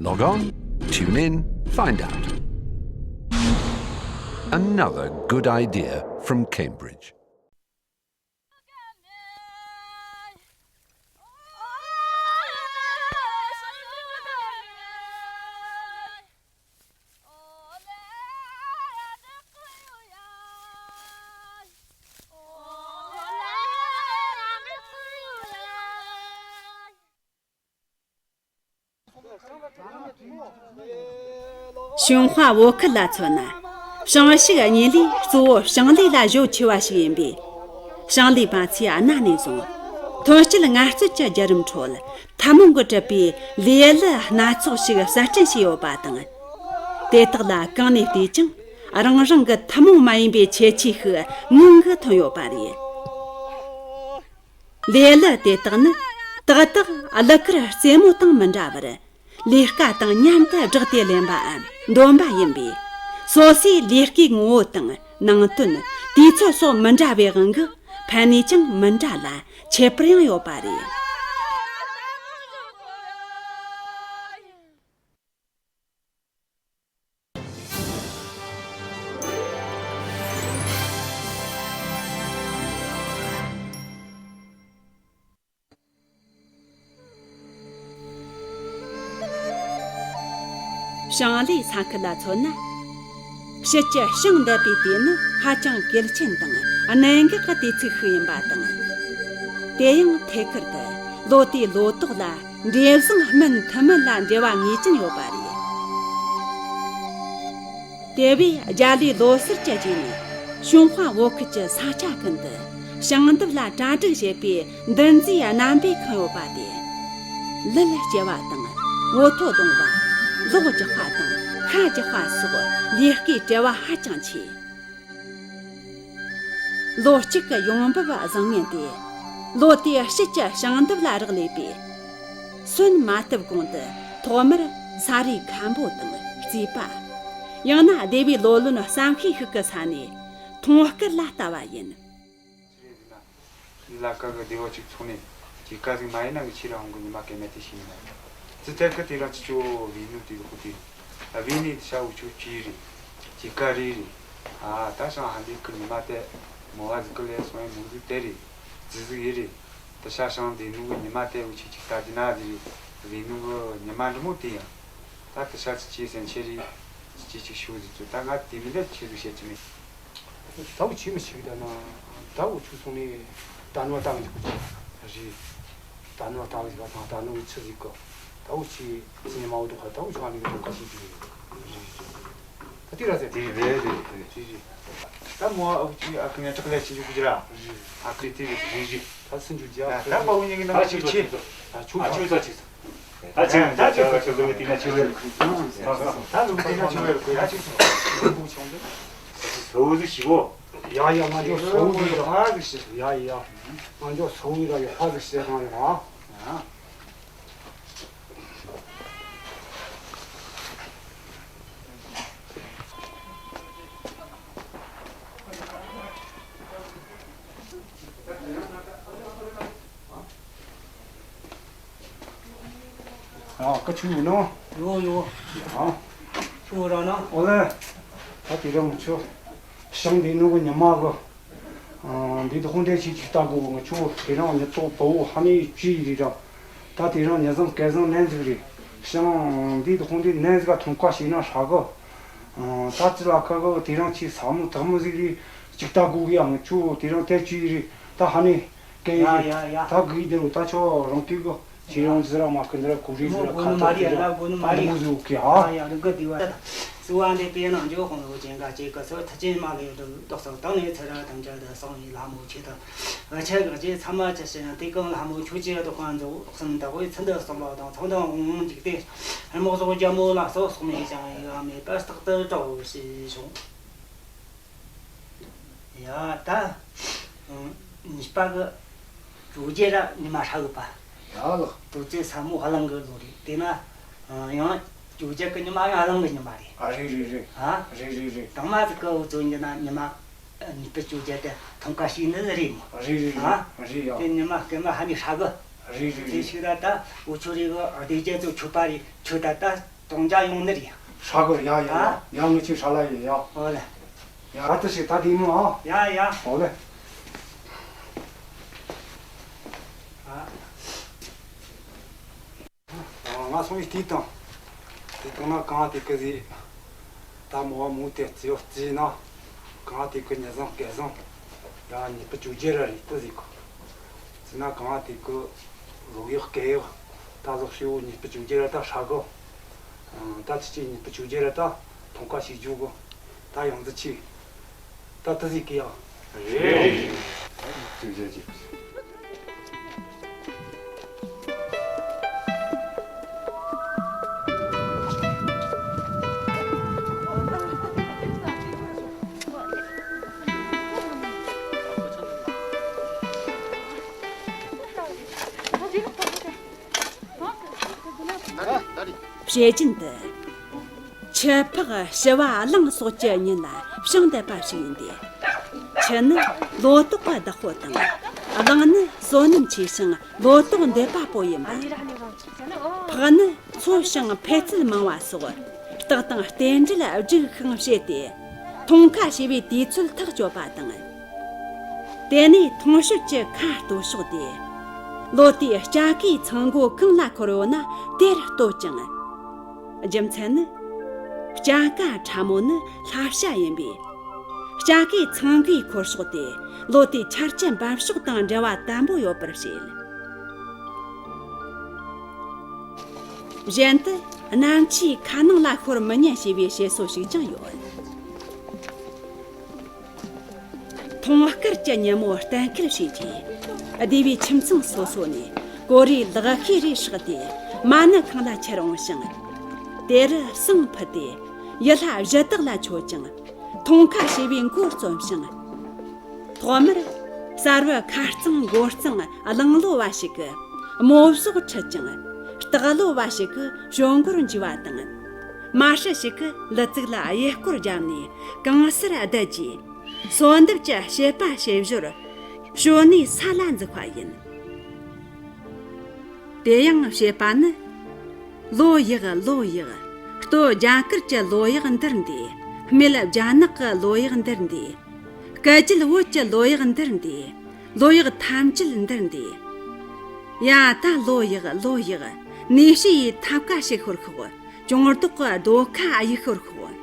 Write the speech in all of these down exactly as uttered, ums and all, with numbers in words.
Log on, tune in, find out. Another good idea from Cambridge. ཞུན་ཧྭ་བོད་ཁུལ་ལ་མཚོན་ན། ཞིང་ཕྱུགས་གཉིས་ལས་གཙོ་བོ་ཞིང་ལས་ལ་གཞོལ་ཆེ་བ་ཞིག་ཡིན་པས། ཞིང་ལས་པ་ཚོས་གནའ་ནས་བཟུང་ཐོན་སྐྱེད་ངལ་རྩོལ་གྱི་བརྒྱུད་རིམ་ཁྲོད་ཐུན་མོང་གིས་གྲུབ་པའི་ལས་གླུ་སྣ་ཚོགས་ཤིག་གསར་སྐྲུན་བྱས་ཡོད་པ་དང་། དེ་དག་ལ་གང་ནས་བལྟས་ཀྱང་རང་རང་གི་ཐུན་མོང་མ་ཡིན་པའི་ཁྱད་ཆོས་ཤིག་ངང་གིས་ཐོན་ཡོད་པ་རེད། ལས་གླུ་དེ་དག་ནི་ཏག་ཏག་གླུ་གར་རྩེད་མོ་དང་མི་འདྲ་བར། ལས་ཀ་དང་མཉམ་དུ་སྦྲགས་ཏེ་ལེན་པའམ་འདོན་པ་ཡིན་པས། སོ་སོའི་ལས་ཀའི་ངོ་བོ་དང་ནང་དོན། དུས་ཚོད་སོགས་མི་འདྲ་བའི་དབང་གིས་ཕན་ནུས་ཀྱང་མི་འདྲ་ལ་ཁྱད་པར་ཡང་ཡོད་པ་རེད། ཞིང་ལས་ས་ཁུལ་ལ་མཚོན་ན། ཕྱིས་ཀྱི་ཞིང་འདེབས་པའི་དུས་ནི་ཧ་ཅང་གལ་ཆེན་དང་གནད་འགག་གི་དུས་ཚིགས་ཤིག་ཡིན་པ་དང་། དེ་ཡང་ཐད་ཀར་དུ་ལོ་དེའི་ལོ་ཏོག་ལ་འབྲས་བཟང་སྨིན་ཐུབ་མིན་ལ་འབྲེལ་བ་ངེས་ཅན་ཡོད་པ་རེད། དེ་བས་རྒྱ་ལོའི་ལོ་སར་གྱི་རྗེས་ནས་ཞུན་ཧྭ་བོད་ཁུལ་གྱི་ས་ཆ་ཀུན་ཏུ་ཞིང་འདེབས་ལ་གྲ་སྒྲིག་བྱེད་པའི་འདུ་འཛིའི་རྣམ་པས་ཁེངས་ཡོད་པ་སྟེ། ལུད་སྐྱེལ་བ་དང་འོ་ཐོ་བརྡུང་བ། ལོག་རྒྱག་པ་དང་ཤ་རྒྱག་པ་སོགས་ལས་ཀའི་བྲེལ་བ་ཧ་ཅང་ཆེ། ལོ་གཅིག་གི་ཡོང་འབབ་བཟང་ངན་དེ་ལོ་དེའི་དཔྱིད་ཀྱི་ཞིང་འདེབས་ལ་རག་ལས་པས། སོན་མ་བཏབ་གོང་དུ་ཐོག་མར་ས་རུས་ཁམ་པོ་དང་རྩིས་པ། ཡང་ན་སྡེ་བའི་ལོ་ལོན་བསམ་ཤེས་ཤིག་གི་ས་ནས་མཐོང་བསྐུར་ལ་ལྟ་བ་ཡིན། ལ་ཀ་གི་སྡེ་བ་གཅིག་ཚོགས་ནས་ཁྱེད་ཀ་ཟིག་མ་ཡིན་ན་ངས་ཁྱེད་རང་གི་ཉི་མ་སྐལ་མེད་དེ་ཤེས་ནི་མ་རེད། ཙི་ཐལ་གི་དེ་རིང་ཅི་ཆོ་བའི་ནུ་དེ་གི་ཁུ་དེ། ཨ་བའི་ནི་དེ་ཤ་འུ་ཆོ་ཅི་རེད། ཁྱེད་ཀ་རེ་རེད། ཨ་ད་ཤང་ཧ་འདི་གི་ཉི་མ་དེ་མོ་བ་ཟིག་གི་ལས་སོང་ཡ་མོ་ཟིག་དེ་རེད། ཙི་ཟིག་ཡེ་རེད། དེ་ཤ་ཤང་དེ་ནུ་གི་ཉི་མ་དེ་འུ་ཆོ་ཅིག་ལྟ་རྒྱུ་ན་དེ་རེད། བའི་ནུ་གི་ཉི་མ་འདྲི་མོ་དེ་ཡ། ད་དེ་ཤ་ཙི་ཅི་སེམས་ཆེ་རེད། ཙི་ཅི་ཅིག་ཤུགས་ཟིག་ཙི་ད་ང་དེ་མི་འདྲ་ཆེ་ཟིག་བཤད་ཀྱི་མེད། ད་འུ་ཆི་མི་ཆི་གི་ད་ན། ད་འུ་ཆུ་སོང་ནས་ད་ནོ་ད་གི་ཅིག་གོ་ཅི་རེད། ད་ནོ་ད་གི་ཅིག་ག་དང་ད་ནོ་གི་ཆི་ཟིག་གོ། ད་འུ་ཆི་ཟིན་མ་འུ་དུ་ཁ་ད་འུ་ཆུ་ཨ་ནི་གི་དོ་ཁ་སུ་ཅི་རེད། ད་དེ་ར་ཟེར། དེ་རེད་རེད་རེད་རེད་རེད། ད་མོ་འུ་ཆི་ཨ་ཁུ་ངས་ཁྲག་ལས་ཆི་ཞུ་གི་ཅི་ར། ཨ་ཁུ་དེ་རེད་རེད་རེད། ད་སུན་ཆུ་རྒྱ། ད་པ་འུ་ཉིད་ཀྱི་ནང་ཆི་ཆི། ཨ་ཆུ་ཨ་ཆུ་ས་ཆི་ས། ད་ཅི་ད་ཅི་ཁ་ཆུ་ལུག་དེ་ན་ཆུ་བེར། ད་ལུག་དེ་ན་ཆུ་བེར་ཁོས་ད་ཅི་ཆུ། ཧོ་ཟི་ཤི་གོ། ཡ་ཡ་ང་ཅོ་སོ་བི་ར། ཧ་ཟི་ཤི། ཡ་ཡ། ང་ཅོ་སོ་བི་ར་ཡ་ཧ་ཟི་ཤི་གང་ཡོང་ཨ། ཨ་ཀ་ཆུ་ཡིན་ནོ། ཡོ་ཡོ། ཨ། ཆུ་ར་ན། ཨོ་ལེ། ད་དེ་རིང་ཆུ། ཞིང་འདི་ནུ་གི་ཉི་མ་གི། ཨ། འདི་དུ་ཧོན་དེ་ཆི་ཆི་ལྟ་དགོས་གི་ཆུ་དེ་རིང་ཉི་ཚོགས་པོ་ཧ་ནི་ཅི་རི་ར། ད་དེ་རིང་ཉི་བཟང་སྐལ་བཟང་ནན་ཟིག་རེད། ཞིང་འདི་དུ་ཧོན་དེ་ནན་ཟིག་ག་ཐོང་ཀ་ཤེས་ན་ཧྲ་གི། ཨ། ད་ཅི་ལ་ཁ་གི་དེ་རིང་ཆི་ས་མོ་ཐག་མོ་ཟིག་རེད། ཅིག་ལྟ་དགོས་གི་ཡང་ཆུ་དེ་རིང་དེ་ཅི་རི་ད་ཧ་ནི། ཀེ་ཡ་ཡ་ཡ། ད་གི་དེ་རུ་ད་ཆོ་རང་གི་གི་ཁྱེད་རང་ཟི་ར་མ་ཀི་འདི་ར་གུ་རི་ཟི་ར་ཁ་ཐོག་གི་ར་གུ་ནི་མ་རི་ཡ་མོ་ཟུ་ཀི་ཧ། ཡ་རི་གི་དི་བ། སུ་བ་འདི་པེ་ནང་ཇོ་ཧོང་ལོ་ཅན་ག་ཅེ་གི་སོ་ཐ་ཅེ་མ་ལེ་དུ་དོག་སོ་དང་ནི་ཚ་ར་དམ་ཅ་དི་སོང་ཡི་ལ་མོ་ཆེ་དང་། ཨ་ཆ་ག་ཅེ་ཚ་མ་ཅ་ཤེ་ཡང་དེ་གང་ལ་མོ་ཆུ་ཅེ་དོ་ཀང་ཛོ་སམ་ད་གོ་ཚན་དི་སོང་ལོ་དང་ཚོང་དང་འོང་འཇིག་དེ། རྨོག་ཟོག་རྒྱ་མོ་ལ་སོ་སོག་མེ་ཞང་ཡ་མེ་པ་སྟག་ཏི་ཀྲོ་ཤི་ཤོང་། ཡ་ད། ཨང་། གཉིས་པ་གི་ཇོ་རྗེ་ར་ཉི་མ་ཧྲ་གི་པ། ཡ་ལགས། དུས་ཚོད་ས་མོ་ཧ་ལམ་གི་ལོ་རེད། དེ་ན་ཡང་ཇོ་རྗེ་གི་ཉི་མ་ཡང་ཧ་ལམ་གི་ཉི་མ་རེད། ཨ་རེད་རེད་རེད། ཨ། རེད་རེད་རེད། དང་མ་ཟིག་གི་འུ་ཚོ་འདི་ན་ཉི་མ་གཉིས་པའི་ཇོ་རྗེ་དེ་ཐང་ཀ་ཞིག་ནི་རེད་མོ། རེད་རེད་རེད། ཨ། རེད་ཡ། དེ་ཉི་མ་སྐར་མ་ཧ་ནི་ཧྲ་གི། རེད་རེད་རེད། དེ་ཞིག་ད་ད་འུ་ཆོ་རེ་གི་སྡེ་བརྒྱད་ཚོ་ཆོད་པ་རེད། ཁྱོད་ད་ད་གཏོང་རྒྱ་ཡོང་ནི་རེད། ཧྲ་གི། ཡ་ཡ་ཨ། ཡ། ཡ་ངེད་ཆོ་ཧྲ་ལ་ཡོད་ཡ། ཨོ་ལེ། ཡ་ད་ཞིག་ད་དེ་མོ་ཨ། ཡ་ཡ། ཨོ་ལེ། ཨ། ང་སོང་ཡི་དེ་དང་། དེ་དང་ན་གང་དེ་གི་ཟེ། ད་མོ་བ་མོ་དེ་རྩིས་རྩིས་ན། གང་དེ་གི་ཉི་བཟང་སྐལ་བཟང་། ཡ་ཉི་ཤུ་བཅོ་བརྒྱད་ར་རེད་དེ་ཟེ་གོ། ཟེ་ན་གང་དེ་གི་ལོ་ཡག་སྐལ་ཡག། ད་ལོ་ཤི་བོ་ཉི་ཤུ་བཅོ་བརྒྱད་ར་ད་ཧྲ་གོ། ད་ཅི་ཅི་ཉི་ཤུ་བཅོ་བརྒྱད་ར་ད་ཐོང་ཁ་ཞིག་འཇུག་གོ། ད་ཡང་ཟི་ཆི། ད་ཏི་ཟིག་གི་ཡ། རེད། ཅིག་བྱེད་ཅིག་བཤད་རྒྱུན་དུ། ཆུ་ཕག་ཞི་བ་གླང་སོགས་ཀྱི་ཉིན་ལ་ཞིང་འདེབས་པ་ཞིག་ཡིན་ཏེ། ཆུ་ནི་ལོ་ཏོག་གི་བདག་པོ་དང་། གླང་ནི་བསོད་ནམས་ཆེ་ཞིང་ལོ་ཏོག་འདེབས་པ་པོ་ཡིན་པ། ཕག་ནི་མཚོ་ཞིང་འཕེལ་ཚད་མང་བ་སོགས་རྟགས་དང་རྟེན་འབྲེལ་བསྒྲིགས་ཤིང་བཤད་དེ། ཐོང་ཁ་ཞེས་པའི་དུས་ཚོད་ཐག་གཅོད་པ་དང་། དེ་ནས་ཐོང་གཤོལ་གྱི་ཁ་གཏོད་ཕྱོགས་ཏེ། ལོ་དེའི་སྐྱ་ཀའི་ཚང་མགོ་གང་ལ་འཁོར་ཡོད་ན་དེར་གཏོད་ཅིང་། རྒྱུ་མཚན་ནི། སྐྱ་ཀ་ཕྲ་མོ་ནི་ལྷ་བྱ་ཡིན་པས། སྐྱ་ཀའི་ཚང་གི་འཁོར་ཕྱོགས་ཏེ་ལོ་དེའི་ཆར་ཆུ་འབབ་ཕྱོགས་དང་འབྲེལ་བ་དམ་པོ་ཡོད་པར་བཤད། གཞན་དུ་གནམ་ཆུའི་ཁ་ནང་ལ་ཤོར་མི་ཉན་ཞེས་པའི་བཤད་སྲོལ་ཞིག་ཀྱང་ཡོད། ཐོང་དཀར་གྱི་ཉིན་མོ་གཏན་འཁེལ་བྱས་རྗེས། སྡེ་བའི་ཁྱིམ་ཚང་སོ་སོ་ནས་གོ་རེའི་ལག་ཤེས་རེ་བསྲེགས་ཏེ་མ་ཎི་ཁང་ལ་ཁྱེར་འོང་ཞིང་། དེར་བསང་ཕུལ་ཏེ་ཡུལ་ལྷ་གཞི་བདག་ལ་མཆོད་ཅིང་། ཐོང་ཁ་ཞེས་པའི་མགོ་རྩོམ་ཞིང་། ཐོག་མར་གསར་བུ་ཁ་གཙང་མགོ་གཙང་གླང་ལོ་བ་ཞིག་གི་མོ་ཟོག་ཁྲིད་ཅིང་། སྟག་ལོ་བ་ཞིག་གི་ཞོ་མགོར་འཇུ་བ་དང་། མ་སྲུ་ཞིག་གི་ལི་ཙིག་ལ་གཡས་སྐོར་བརྒྱབ་ནས་གང་སར་བསྡད་རྗེས། གསོལ་འདེབས་ཀྱི་བཤད་པ་བྱེད་ཞོར་ཞོ་ནས་ས་ལ་འཛེག་པ་ཡིན། དེ་ཡང་བཤད་པ་ནི། ལོ་ཡག་ལོ་ཡག། སྟོད་རྒྱ་གར་གྱི་ལོ་ཡག་འདིར་འདུས། སྨད་རྒྱ་ནག་གི་ལོ་ཡག་འདིར་འདུས། སྐད་ཅིག་བོད་ཀྱི་ལོ་ཡག་འདིར་འདུས། ལོ་ཡག་ཐམས་ཅད་འདིར་འདུས། ཡ་ད་ལོ་ཡག་ལོ་ཡག། ནས་ཤི་ཡི་ཐབ་ཀ་ཞིག་ཤོར་ཤོག། གྱོང་ལྡོག་གི་རྡོ་ཁ་གཡུག་ཤོར་ཤོག།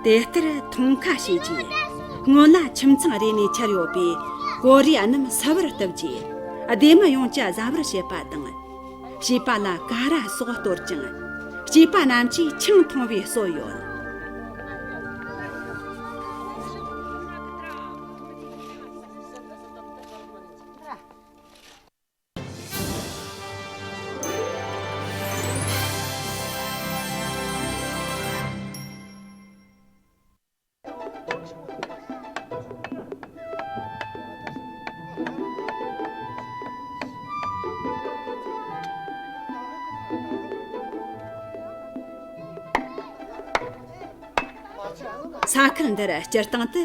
དེ་ལྟར་ཐོང་ཁ་བྱས་རྗེས། སྔོན་ལ་ཁྱིམ་ཚང་རེ་ནས་ཁྱེར་ཡོད་པའི་གོ་རེ་རྣམས་སུ་བར་གཏུབས་རྗེས། སྡེ་མི་ཡོངས་ཀྱི་བཟའ་བར་བྱེད་པ་དང་། བྱིས་པ་ལ་ཀ་ར་སོགས་གཏོར་ཅིང་། སྐྱེས་པ་རྣམས་ཀྱིས་ཆང་འཐུང་བའི་སྲོལ་ཡོད། ས་ཁུལ་འདིར་སྤྱིར་བཏང་དུ་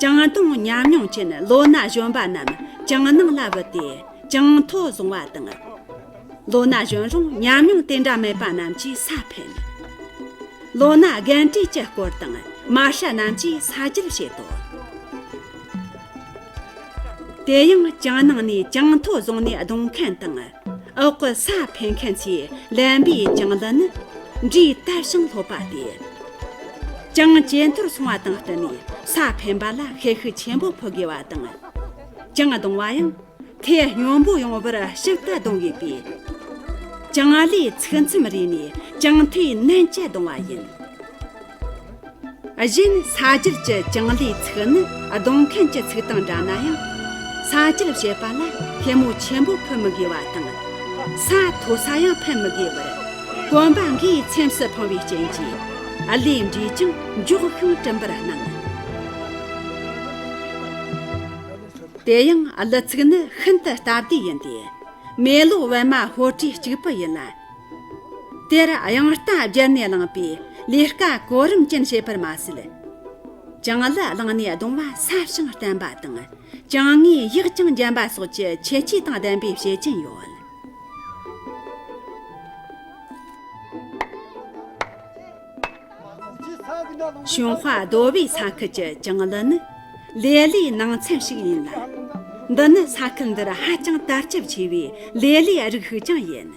ཅང་ཏུང་ཉམས་མྱོང་ཅན་ལོ་ན་གཞོན་པ་རྣམས་ཅང་ནང་ལ་བུད་དེ་ཅང་ཐོ་བཟུང་བ་དང་། ལོ་ན་གཞོན་རུང་ཉམས་མྱོང་དེ་འདྲ་མེད་པ་རྣམས་ཀྱིས་ས་འཕེན། ལོ་ན་རྒན་གྲས་ཀྱི་སྐོར་དང་མ་ཧྲ་རྣམས་ཀྱིས་ས་རྒྱུད་བཤད་དོ། དེ་ཡང་ཅང་ནང་ནས་ཅང་ཐོ་བཟུང་ནས་བརྡུང་མཁན་དང་འོག་གི་ས་འཕེན་མཁན་ཚོས་ལེན་པའི་ཅང་ལི་ནི་འབྲས་དར་ཞིང་ལྷོད་པ་སྟེ། ཅང་ཇེ་མཐོར་སོང་བ་དང་བསྟུན་ནས་ས་འཕེན་པ་ལ་ཤེད་ཤུགས་ཆེན་པོ་ཕོག་དགོས་པ་དང་། ཅང་བརྡུང་བ་ཡང་ཐེ་སྙོམས་པོ་ཡོང་བར་ཞིབ་ཏུ་བརྡུང་དགོས་པས། ཅང་ལིའི་ཚིག་མཚམས་རེ་ནས་ཅང་ཐོས་ནན་གྱིས་བརྡུང་བ་ཡིན། གཞན་ས་རྒྱུད་ཀྱི་ཅང་ལིའི་ཚིག་ནི་བརྡུང་མཁན་གྱི་ཚིག་དང་འདྲ་ན་ཡང་། ས་རྒྱུད་བཤད་པ་ལ་ཐལ་མོ་ཆེན་པོ་ཕུད་མི་དགོས་པ་དང་། ས་མཐོ་ས་ཡང་འཕེན་མི་དགོས་པར། གོམ་པ་འགའི་མཚམས་སུ་འཕངས་པའི་རྐྱེན་གྱིས་ལིའི་འབྲས་ཀྱང་མགྱོགས་ཤིང་གྲུམ་པར་སྣང་། དེ་ཡང་ལི་ཚིག་ནི་ཤིན་ཏུ་སྟབས་བདེ་ཡིན་ཏེ། མེ་ལོང་པད་མ་ཧོ་ཀྲི་གཅིག་པུ་ཡིན་ལ། དེར་དབྱངས་རྟ་སྦྱར་ནས་བླངས་པའི་ལས་ཀ་གོ་རིམ་ཅན་བྱེད་པར་མ་ཟད། ཅང་ལི་བླངས་ནས་བརྡུང་བ་སྲབ་ཞིང་བརྟན་པ་དང་། ཅང་ངེའི་ཡག་ཅིང་འཇམ་པ་སོགས་ཀྱི་ཁྱད་ཆོས་དང་ལྡན་པའི་བྱེད་ཀྱིན་ཡོད། ཞུན་ཧྭ་རྡོ་སྦིས་ས་ཁུལ་གྱི་ཅང་ལི་ནི་ལེ་ལིའི་ནང་ཚན་ཞིག་ཡིན་ལ། འདི་ནི་ས་ཁུལ་འདིར་ཧ་ཅང་དར་ཁྱབ་ཆེ་བའི་ལེ་ལིའི་རིགས་ཤིག་ཀྱང་ཡིན།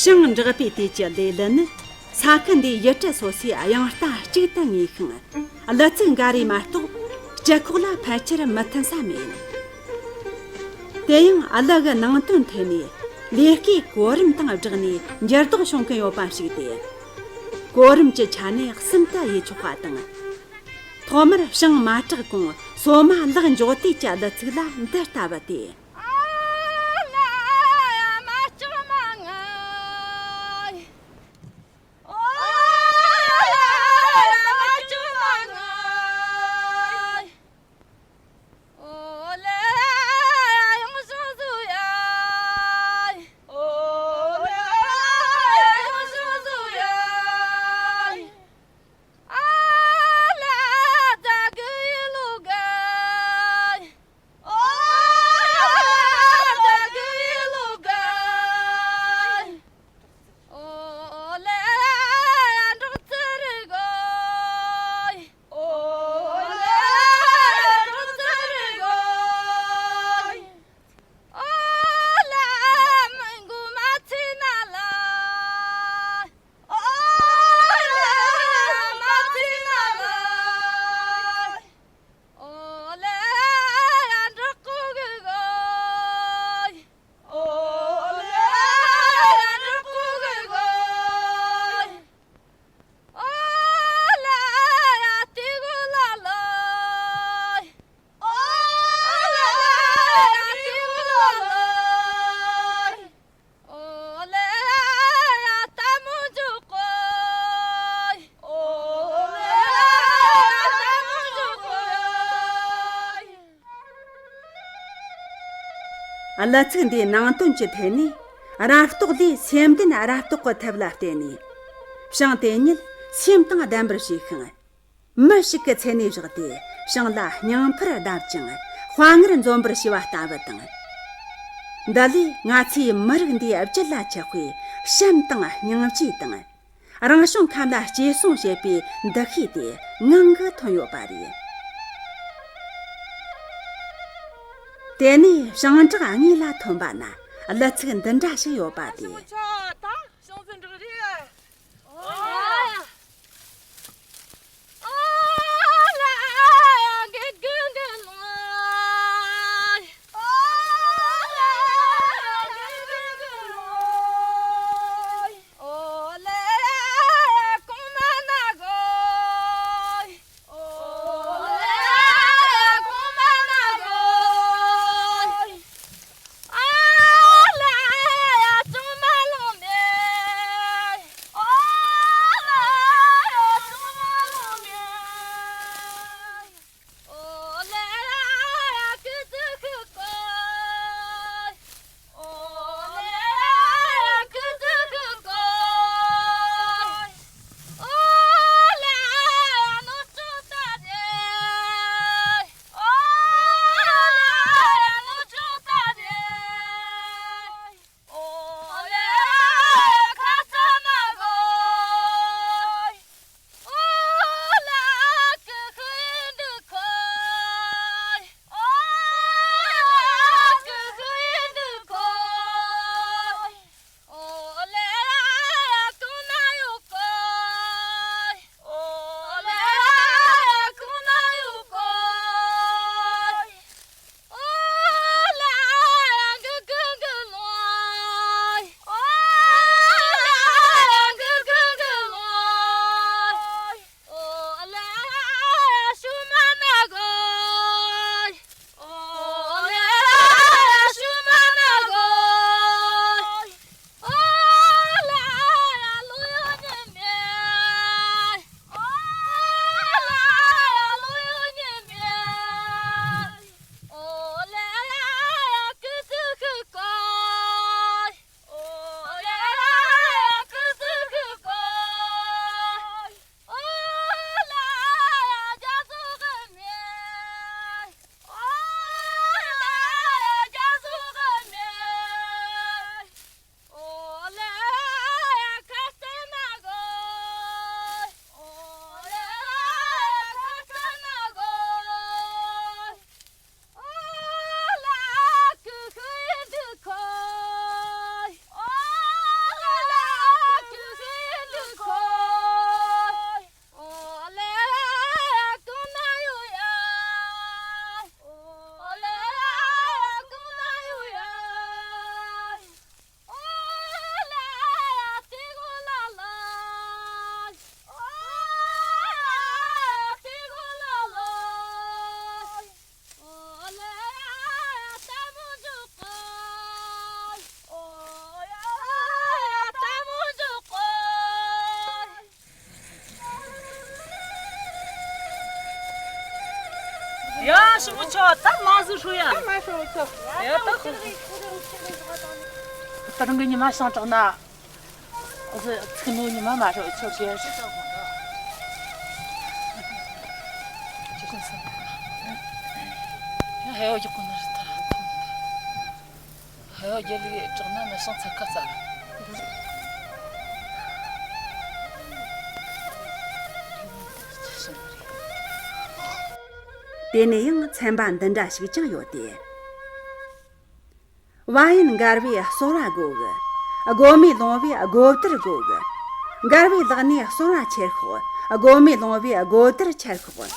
ཞིང་འབྲེག་པའི་དུས་ཀྱི་ལས་ཀླད་ནི་ས་ཁུལ་འདིའི་ཡུལ་གྲུ་སོ་སོའི་དབྱངས་རྟ་གཅིག་ཏུ་ངེས་ཤིང་། གླུ་ཚིག་འགའ་རེ་མ་གཏོགས་སྤྱི་ཁོག་ལ་ཕལ་ཆེར་མི་མཐུན་ས་མེད། དེ་ཡང་གླུ་གི་ནང་དོན་ཐད་ནས་ལས་ཀའི་གོ་རིམ་དང་སྦྲགས་ནས་འགྱུར་ལྡོག་བྱུང་གི་ཡོད་པ་ཞིག་སྟེ། གོ་རིམ་གྱི་ཆ་ནས་གསུམ་དུ་དབྱེ་ཆོག་པ་དང་། ཐོག་མར་ཞིང་མ་དྲེགས་གོང་སོ་མ་ལག་འཇོག་དུས་ཀྱི་གླུ་ཚིག་ལ་འདི་ལྟ་བུ་སྟེ། གླུ་ཚིག་འདིའི་ནང་དོན་གྱི་ཐད་ནས། རབ་རྟོག་ལས་སེམས་ལྡན་རབ་རྟོག་གི་ཐབས་ལ་བརྟེན་ནས། ཞིང་དེ་ཉིད་སེམས་དང་ལྡན་པར་བྱས་ཤིང་། མི་ཞིག་གི་ཚད་ནས་བཞག་སྟེ་ཞིང་ལ་སྙིང་ཕུར་བརྡབ་ཅིང་དཔའ་ངར་འཛོམས་པར་བྱས་པ་ལྟ་བུ་དང་། འདི་ལས་ང་ཚོའི་མི་རིགས་འདིའི་རྒྱུད་ལ་ཆགས་པའི་བྱམས་དང་སྙིང་རྗེ་དང་། རང་བྱུང་ཁམས་ལ་གཅེས་སྲུང་བྱེད་པའི་འདུ་ཤེས་དེ་ངང་གིས་ཐོན་ཡོད་པ་རེད། དེ་ནས་ཞིང་བྲག་དངོས་ལ་ཐོན་པ་ན་གླུ་ཚིག་འདི་འདྲ་ཞིག་ཡོད་པ་དེ། ཞིབ་མོ་ཆོ་ད་མ་ཟིག་ཧྲུ་ཡ། ད་མ་ཧྲུ་ཆོ། ཡ་ད་ཁོ། ད་རང་གི་ཉི་མ་ཤང་དྲག་ན། ཨ་ཟི་ཚིག་ནོ་ཉི་མ་མ་ཧྲུ་ཆོ་ཞེས། ཧེ་ཡོ་ཡག་གོ་ན་རི་ད། ཧེ་ཡོ་རྒྱལ་ལི་དྲག་ན་ན་ཤང་ཚ་ཁ་ཚ་ལ། དེ་ནས་ཡང་ཚན་པ་འདི་འདྲ་ཞིག་ཀྱང་ཡོད་དེ། བ་ཡན་མགར་བའི་གསོལ་བ་དགོ་གི། སྒོ་མེ་ལོང་བའི་སྒོ་དར་དགོ་གི། མགར་བའི་ལག་ནས་གསོལ་བ་ཁྱེར་ཤོག། སྒོ་མེ་ལོང་བའི་སྒོ་དར་ཁྱེར་ཤོག།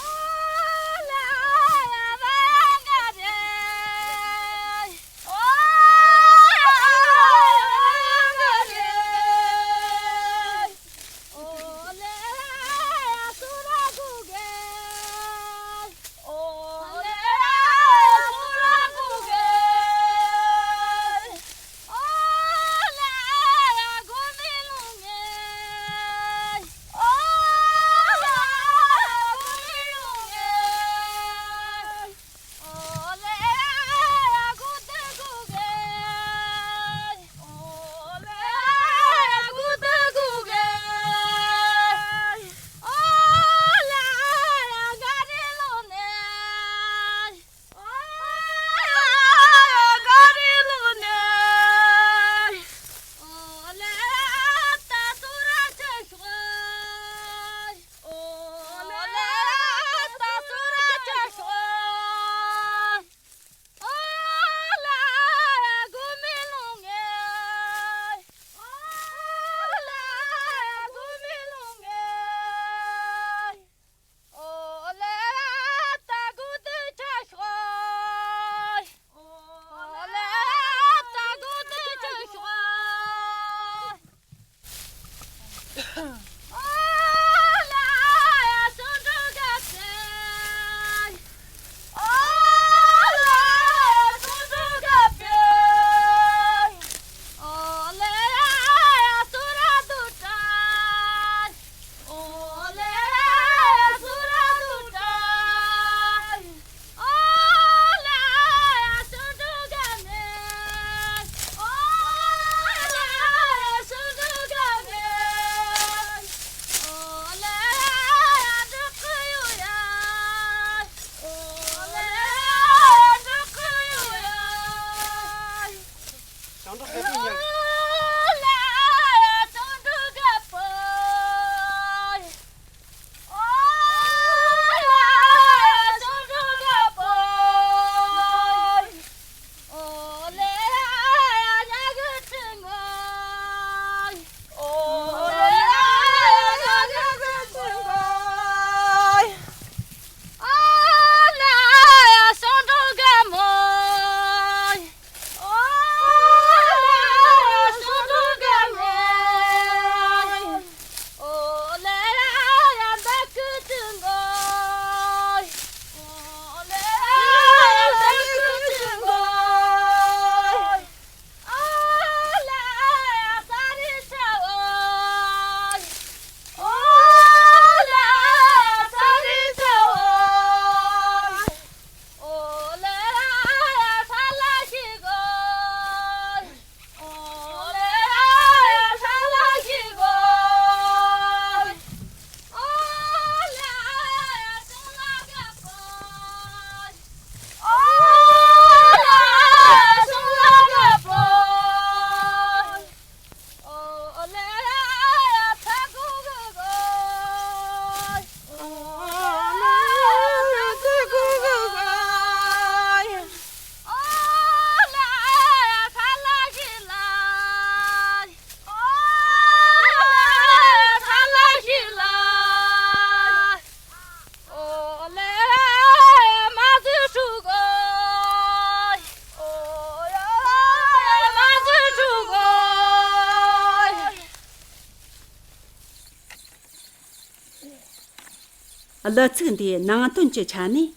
གླུ་ཚིག་འདིའི་ནང་དོན་གྱི་ཆ་ནས།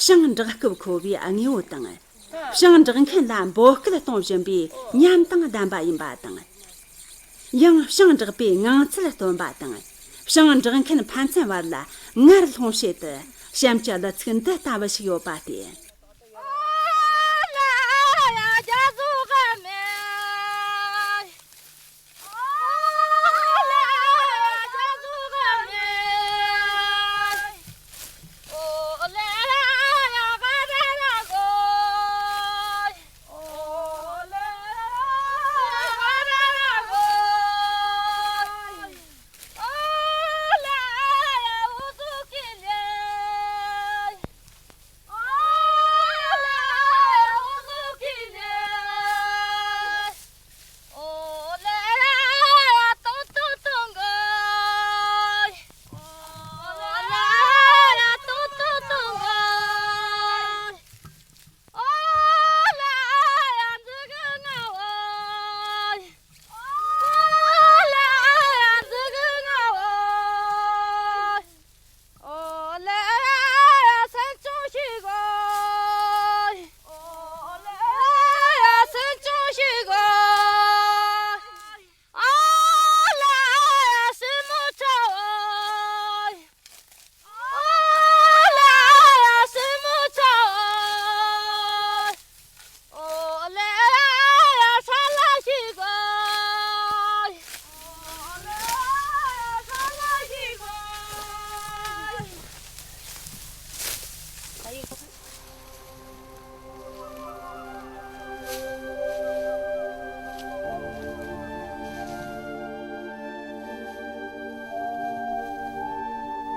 ཞིང་འབྲོག་སྐབས་མཁོ་བའི་དངོས་པོ་དང་། ཞིང་འབྲོག་མཁན་ལ་འབོད་སྐུལ་གཏོང་བཞིན་པའི་ཉམས་དང་ལྡན་པ་ཡིན་པ་དང་། ཡང་ཞིང་འབྲོག་པའི་ངང་ཚུལ་སྟོན་པ་དང་། ཞིང་འབྲོག་མཁན་ཕན་ཚུན་བར་ལ་ངར་སློང་བྱེད་དུ་ གཤམ་གྱི་གླུ་ཚིག་འདི་ལྟ་བུ་ཞིག་ཡོད་པ་སྟེ།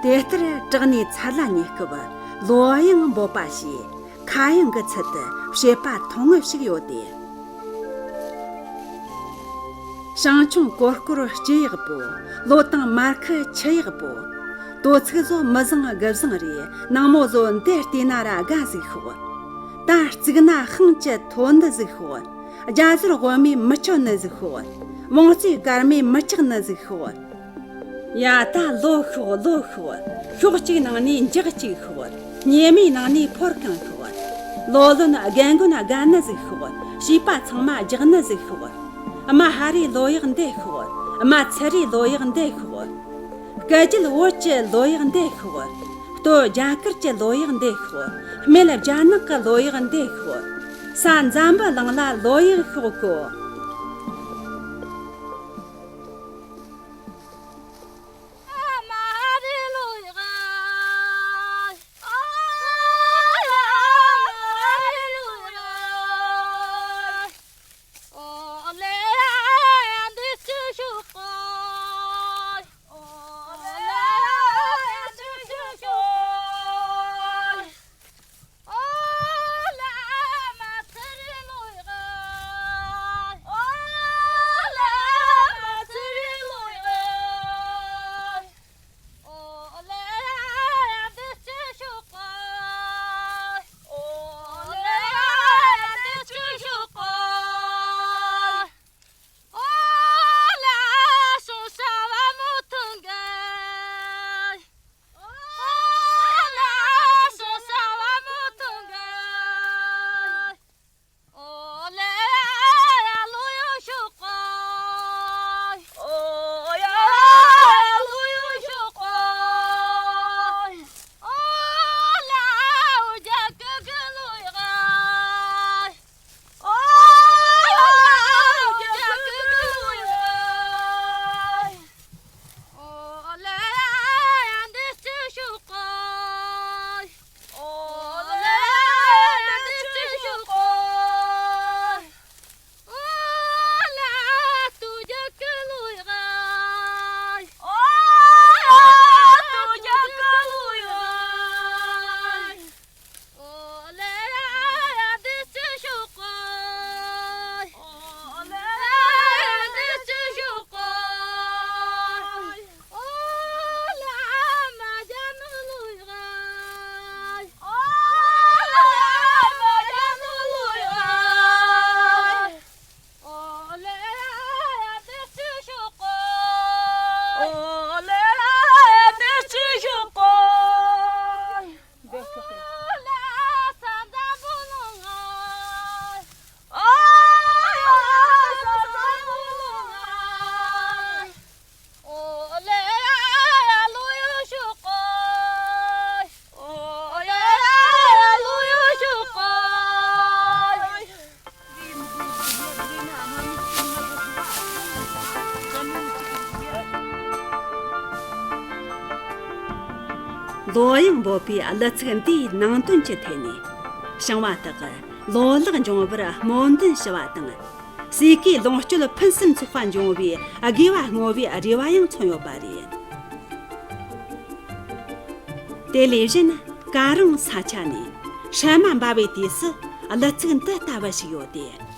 དེ་ལྟར་བྲག་ནས་ཚར་ལ་ཉེ་སྐབས་ལོ་གཡང་འབོད་པ་ཞེས་ཁ་གཡང་གི་ཚུལ་དུ་བཤད་པ་མཐོང་ངེ་ཞིག་ཡོད་དེ། ཞིང་ཆུང་ཀོར་ཀོར་སྐྱི་གཡག་པོ། ལོ་དང་མར་ཁུ་ཆུ་གཡག་པོ། དོ་ཚིགས་བཟོ་མི་བཟང་དགུ་བཟང་རེད། ནངས་མོ་བཟོ་འདི་བལྟས་ན་ར་དགའ་ཟིག་ཤོག་ད་རྩིག་ན་ཤིང་བཅད་ཐོ་འདི་ཟིག་ཤོག་རྒྱ་ཟུར་དབུ་མའི་མི་ཆོད་ནི་ཟིག་ཤོག་བང་རྩེ་སྐར་མའི་མི་ཆག་ནི་ཟིག་ཤོག་ཡ་ད་ལོ་ཤོག་ལོ་ཤོག་ཤོག་གཅིག་ནང་ནས་འཇག་གཅིག་ཤོག་ཉེས་མའི་ནང་ནས་ཕོར་གང་ཤོག་ལོ་ལོན་རྒན་རྒོན་དགའ་ནི་ཟིག་ཤོག་བྱིས་པ་ཚང་མ་རྒྱག་ནི་ཟིག་ཤོག་རྨ་ཧ་རའི་ལོ་གཡག་འདེད་ཤོག་རྨ་ཚུ་རའི་ལོ་གཡག་འདེད་ཤོག་སྐུ་རྒྱལ་བོད་ཀྱི་ལོ་གཡག་འདེད་ཤོག་སྟོད་རྒྱ་གར་གྱི་ལོ་གཡག་འདེད་ཤོག་སྨད་རྒྱ་ནག་གི་ལོ་གཡག་འདེད་ཤོག་ས་འཛམ་བུ་གླིང་ལ་ལོ་གཡག་ཤོག་གོ། ལོ་ཡང་འབོད་པའི་གླུ་ཚིག་འདིའི་ནང་དོན་གྱི་ཐད་ནས། ཞིང་བ་དག་གིས་ལོ་ལེགས་འབྱུང་བར་སྨོན་འདུན་ཞུ་བ་དང་། ཟས་གོས་ལོངས་སྤྱོད་ཕུན་སུམ་ཚོགས་པ་འབྱུང་བའི་དགེ་བ་བསྔོ་བའི་རེ་བ་ཡང་མཚོན་ཡོད་པ་རེད། དེ་ལས་གཞན། ཀ་རོང་ས་ཆ་ནས་སྲན་མ་འབབ་པའི་དུས་སུ་གླུ་ཚིག་འདི་ལྟ་བུ་ཞིག་ཡོད་དེ།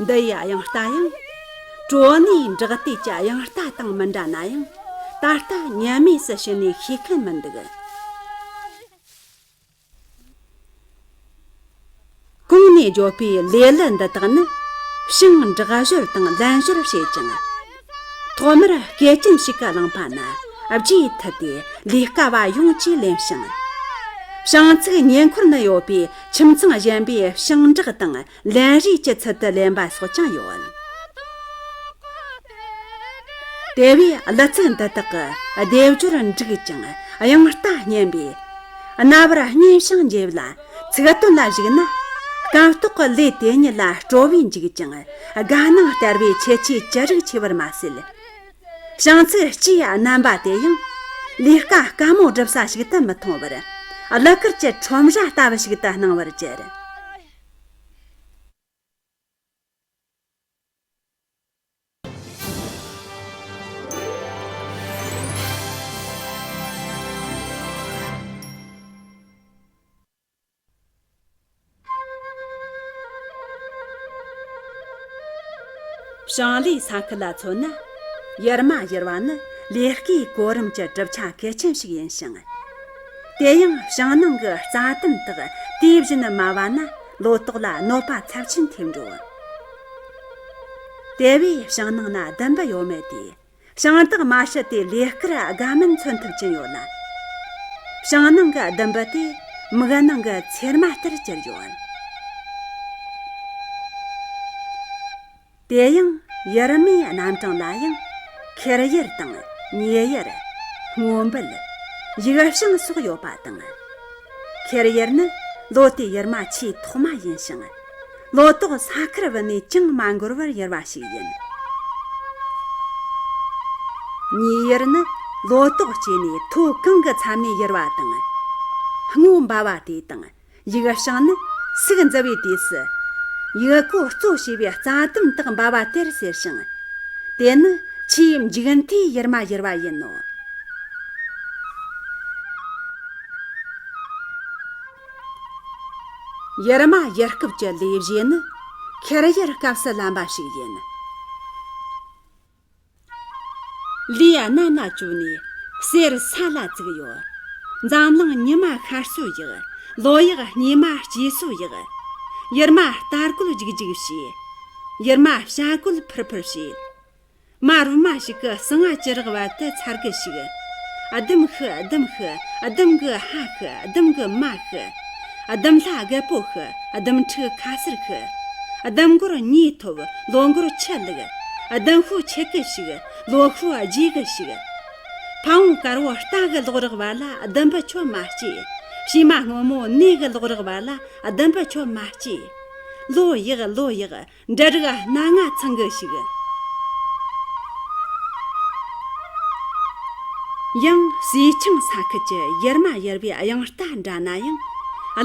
འདི་ཡི་དབྱངས་རྟ་ཡང་། གྲོ་ནས་འབྲག་དུས་ཀྱི་དབྱངས་རྟ་དང་མི་འདྲ་ན་ཡང་། ད་ལྟ་ཉམས་དམས་སུ་བྱིན་ནས་ཤེས་མཁན་མི་འདུག། གོང་ནས་བརྗོད་པའི་ལེ་ལུ་འདི་དག་ནི་ཞིང་འབྲེག་ཞོར་དང་ལན་ཞོར་བྱེད་ཅིང་། ཐོག་མར་སྐེ་ཅན་ཞིག་གིས་བླངས་པ་ན་རྗེས་མཐུད་དེ་ལས་ཀ་བ་ཡོངས་ཀྱིས་ལེན་ཞིང་། བྱང་ཚིག་ཉེ་འཁོར་ན་ཡོད་པའི་ཁྱིམ་ཚང་གཞན་པས་ཞིང་འབྲེག་དང་ལན་རེས་ཀྱི་ཚུལ་དུ་ལེན་པ་སོགས་ཀྱང་ཡོད། དེ་བས་གླུ་ཚིག་འདི་དག་གི་སྡེབ་སྦྱོར་འགྲིག་ཅིང་དབྱངས་རྟ་སྙན་པས། རྣ་བར་སྙན་ཞིང་འཇེབས་ལ། ཚིག་དོན་ལ་གཞིགས་ན། སྐམ་ཏོག་གི་ལས་དེ་ཉིད་ལ་སྤྲོ་བས་འཇིགས་ཀྱང་དགའ་སྣང་སྟེར་བའི་ཁྱད་ཆོས་ཅི་རིགས་ཆེ་བར་མ་ཟད། བྱང་ཚིག་སྤྱིའི་རྣམ་པ་དེ་ཡང་། ལས་ཀ་དཀའ་མོ་སྒྲུབ་ས་ཞིག་ཏུ་མི་མཐོང་བར། གླུ་གར་གྱི་ཁྲོམ་ར་ལྟ་བུ་ཞིག་ཏུ་སྣང་བར་གྱུར། ཞིང་ལས་ས་ཁུལ་ལ་མཚོན་ན། ཡུར་མ་ཡུར་བ་ནི་ལས་ཀའི་གོ་རིམ་གྱི་གྲུབ་ཆ་གལ་ཆེན་ཞིག་ཡིན་ཞིང་། དེ་ཡང་ཞིང་ནང་གི་རྩྭ་དུམ་དག་དུས་བཞིན་དམའ་བ་ན་ལོ་ཏོག་ལ་གནོད་པ་ཚབས་ཆེན་ཐེབས་འགྲོ། དེ་བས་ཞིང་ནང་ན་ལྡུམ་བུ་ཡོད་མེད་དེ། ཞིང་བདག་མ་ཤི་དེ་ལས་ཀར་དགའ་སྨོན་མཚོན་ཐུབ་ཀྱིན་ཡོད་ལ། ཞིང་ནང་གི་ལྡུམ་བུ་དེ་མིག་ནང་གི་ཚེར་མ་ལྟར་གྱུར་ཡོད། དེ་ཡང་ཡུར་མའི་རྣམ་གྲངས་ལ་ཡང་ཁེར་ཡུར་དང་ཉེ་ཡུར། སྔོ་འབུལ། ཡིག་བྱང་སོགས་ཡོད་པ་དང་། ཁེར་ཡུར་ནི་ལོ་དེའི་ཡུར་མ་ཆེས་ཐོག་མ་ཡིན་ཞིང་། ལོ་ཏོག་ས་ཁར་བུད་ནས་ཅང་མ་འགོར་བར་ཡུར་བ་ཞིག་ཡིན། ཉེ་ཡུར་ནི་ལོ་ཏོག་སྐྱེས་ནས་མཐོ་གང་གི་མཚམས་ནས་ཡུར་བ་དང་། སྔོ་འབབ་བ་དེ་དང་། ཡིག་བྱང་ནི་སུག་འཛུལ་བའི་དུས་སུ། ཡིག་གོ་གཙོ་བྱས་པའི་རྩྭ་དུམ་དག་འབབ་བ་དེར་ཟེར་ཞིང་། དེ་ནི་ ཆེས་མཇུག་མཐའི་ཡུར་མ་ཡུར་བ་ཡིན་ནོ། ཡུར་མ་ཡུར་སྐབས་ཀྱི་ལས་བྱེད་ནི་ཁེར་ཡུར་སྐབས་སུ་ལམ་པ་ཞིག་ཡིན། ལས་གནད་ན་བཅོལ་ནས་གསེར་ས་ལ་བཙུགས་ཡོད། འཛམ་གླིང་ཉི་མ་ཤར་སོ་ཡག། ལོ་ཡག་སྙེ་མ་སྐྱེས་སོ་ཡག། ཡུར་མ་རྟ་རྒོད་རྒྱུག་རྒྱུག་བྱས། ཡུར་མ་བྱ་རྒོད་ཕུར་ཕུར་བྱས། མ་རུལ་མ་ཞིག་གི་ཟངས་ང་ཅི་རག་བར་དུ་ཚར་གི་ཞིག། ཨ་དམ་ཤི་ཨ་དམ་ཤི། ཨ་དམ་གི་ཧ་ཤི། ཨ་དམ་གི་མ་ཤི། ཨ་དམ་ལྷ་རྒད་པོ་ཤི། ཨ་དམ་ཕྲུག་ཁ་སེར་ཤི། ཨ་དམ་མགོར་མྱེ་ཐོབ། ལོ་མགོར་ཆུ་བླུགས། ཨ་དམ་ཤུགས་ཆེ་གི་ཞིག། ལོ་ཤུགས་རྒྱས་གི་ཞིག། ཕ་བོང་དཀར་བོ་རྟ་གི་ལོག་རག་བར་ལ་ཨ་དམ་པ་ཁྱོད་མ་སྐྱེས། བྱེ་མ་སྔོན་མོ་ནས་གི་ལོག་རག་བར་ལ་ཨ་དམ་པ་ཁྱོད་མ་སྐྱེས། ལོ་ཡག་ལོ་ཡག། འབྲུ་རིགས་སྣ་ལྔ་ཚང་གི་ཞིག། ཡང་ཟས་ཆང་ས་ཁུལ་གྱི་ཡུར་མ་ཡུར་བའི་དབྱངས་རྟ་འདྲ་ན་ཡང་།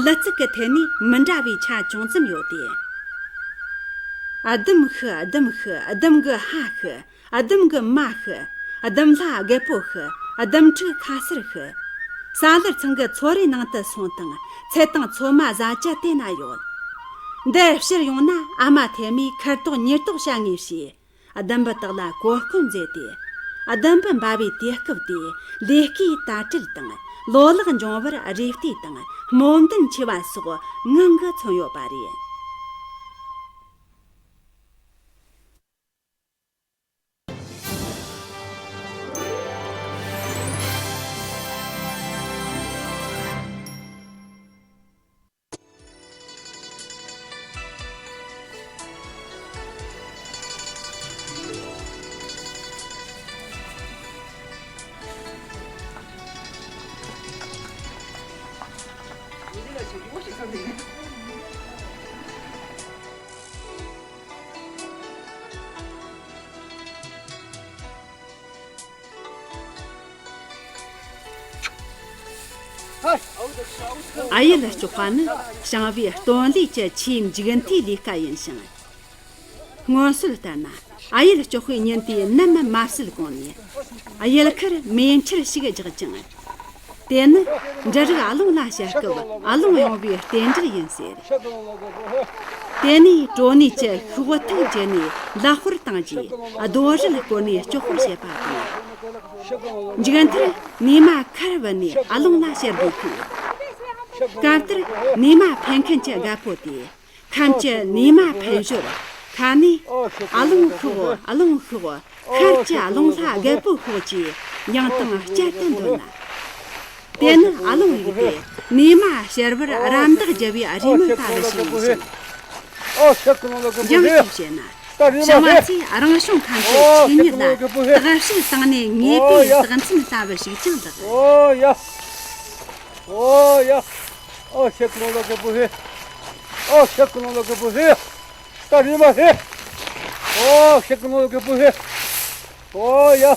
གླུ་ཚིག་གི་ཐད་ནས་མི་འདྲ་བའི་ཆ་ཅུང་ཙམ་ཡོད་དེ། ཨ་དམ་ཤི་ཨ་དམ་ཤི། ཨ་དམ་གི་ཧ་ཤི། ཨ་དམ་གི་མ་ཤི། ཨ་དམ་ལྷ་རྒད་པོ་ཤི། ཨ་དམ་ཕྲུག་ཁ་སེར་ཤི། ས་ལར་ཚང་གི་ཚོ་རའི་ནང་དུ་སོང་དང་ཚལ་དང་ཚོད་མ་ཟ་ཆ་དེ་ན་ཡོད། འདིར་ཕྱིར་ཡོང་ན་ཨ་མ་ཐེ་མིས་ཁར་ཏོག་ཉེར་ཏོག་བྱ་ངེས་ཞེས། ཨ་དམ་པ་དག་ལ་གོ་སྐོན་མཛད་དེ། ཨ་དམ་པ་འབབ་པའི་དུས་སྐབས་དེ་ལས་ཀའི་དར་སྤྲེལ་དང་ལོ་ལེགས་འབྱུང་བར་རེ་ལྟོས་དང་སྨོན་འདུན་ཆེ་བ་སོགས་ངང་གིས་མཚོན་ཡོད་པ་རེད། ཨ་ཡུལ་གཅོག་པ་ནི་ཞིང་པའི་སྟོན་ལས་ཀྱི་ཆེས་མཇུག་མཐའི་ལས་ཀ་ཡིན་ཞིང་། སྔོན་སྲོལ་ལྟར་ན། ཨ་ཡུལ་གཅོག་པའི་ཉིན་དེ་ནམ་མ་བསྲེལ་གོང་ནས། ཨ་ཡུལ་ཁར་མེ་འཕྲུལ་ཞིག་རྒྱག་ཅིང་། དེ་ནི་འབྲུ་རིགས་ཨ་ལོང་ལ་བཤལ་སྐབས་ཨ་ལོང་ཡོང་བའི་རྟེན་འབྲེལ་ཡིན་ཟེར། དེ་ནས་གྲོ་ནས་ཀྱི་ཤོག་ཐིག་བརྒྱུད་ནས་ལག་དཔར་བཏང་རྗེས་རྡོ་རིལ་བསྐོར་ནས་གཅོག་པར་བྱེད་པ་དང་། མཇུག་མཐར་ནས་མ་ཁར་བུད་ནས་ཨ་ལོང་ལ་བཤལ་དགོས་ཁུལ། སྐབས་དེར་ནས་མ་འཕེན་མཁན་གྱི་རྒད་པོ་དེས། ཁམས་ཀྱི་ནས་མ་འཕེན་ཞོར་ཁ་ནས། ཨ་ལོང་ཤོག་ཨ་ལོང་ཤོག་ཁར་གྱི་ཨ་ལོང་ལྷ་རྒད་པོ་ཤོག་ཅེས་ཡང་དང་བསྐྱར་དུ་འདོན་ལ། དེ་ནི་ཨ་ལོང་རིགས་དེ་ནས་མ་བཤལ་བར་རམ་འདེགས་རྒྱབ་པའི་རེའུ་མིག་ལྟ་བུ་ཞིག་ཡིན་ཞིང་། ཡང་གཅིག་བཤད་ན། བྱང་བ་ཚོས་རང་བྱུང་ཁམས་ཀྱི་ཆོས་ཉིད་ལ་བརྟག་དཔྱད་བཏང་ནས་ངེས་པའི་རྟགས་མཚན་ལྟ་བུ་ཞིག་ཀྱང་ལགས། ཨོ་ཡ། ཨོ་ཡ། ཨོ་ཤེ་ཀུ་ལོ་ལོ་གི་བུ་ཧེ། ཨོ་ཤེ་ཀུ་ལོ་ལོ་གི་བུ་ཧེ། ད་རི་མ་ཧེ། ཨོ་ཤེ་ཀུ་ལོ་ལོ་གི་བུ་ཧེ། ཨོ་ཡ།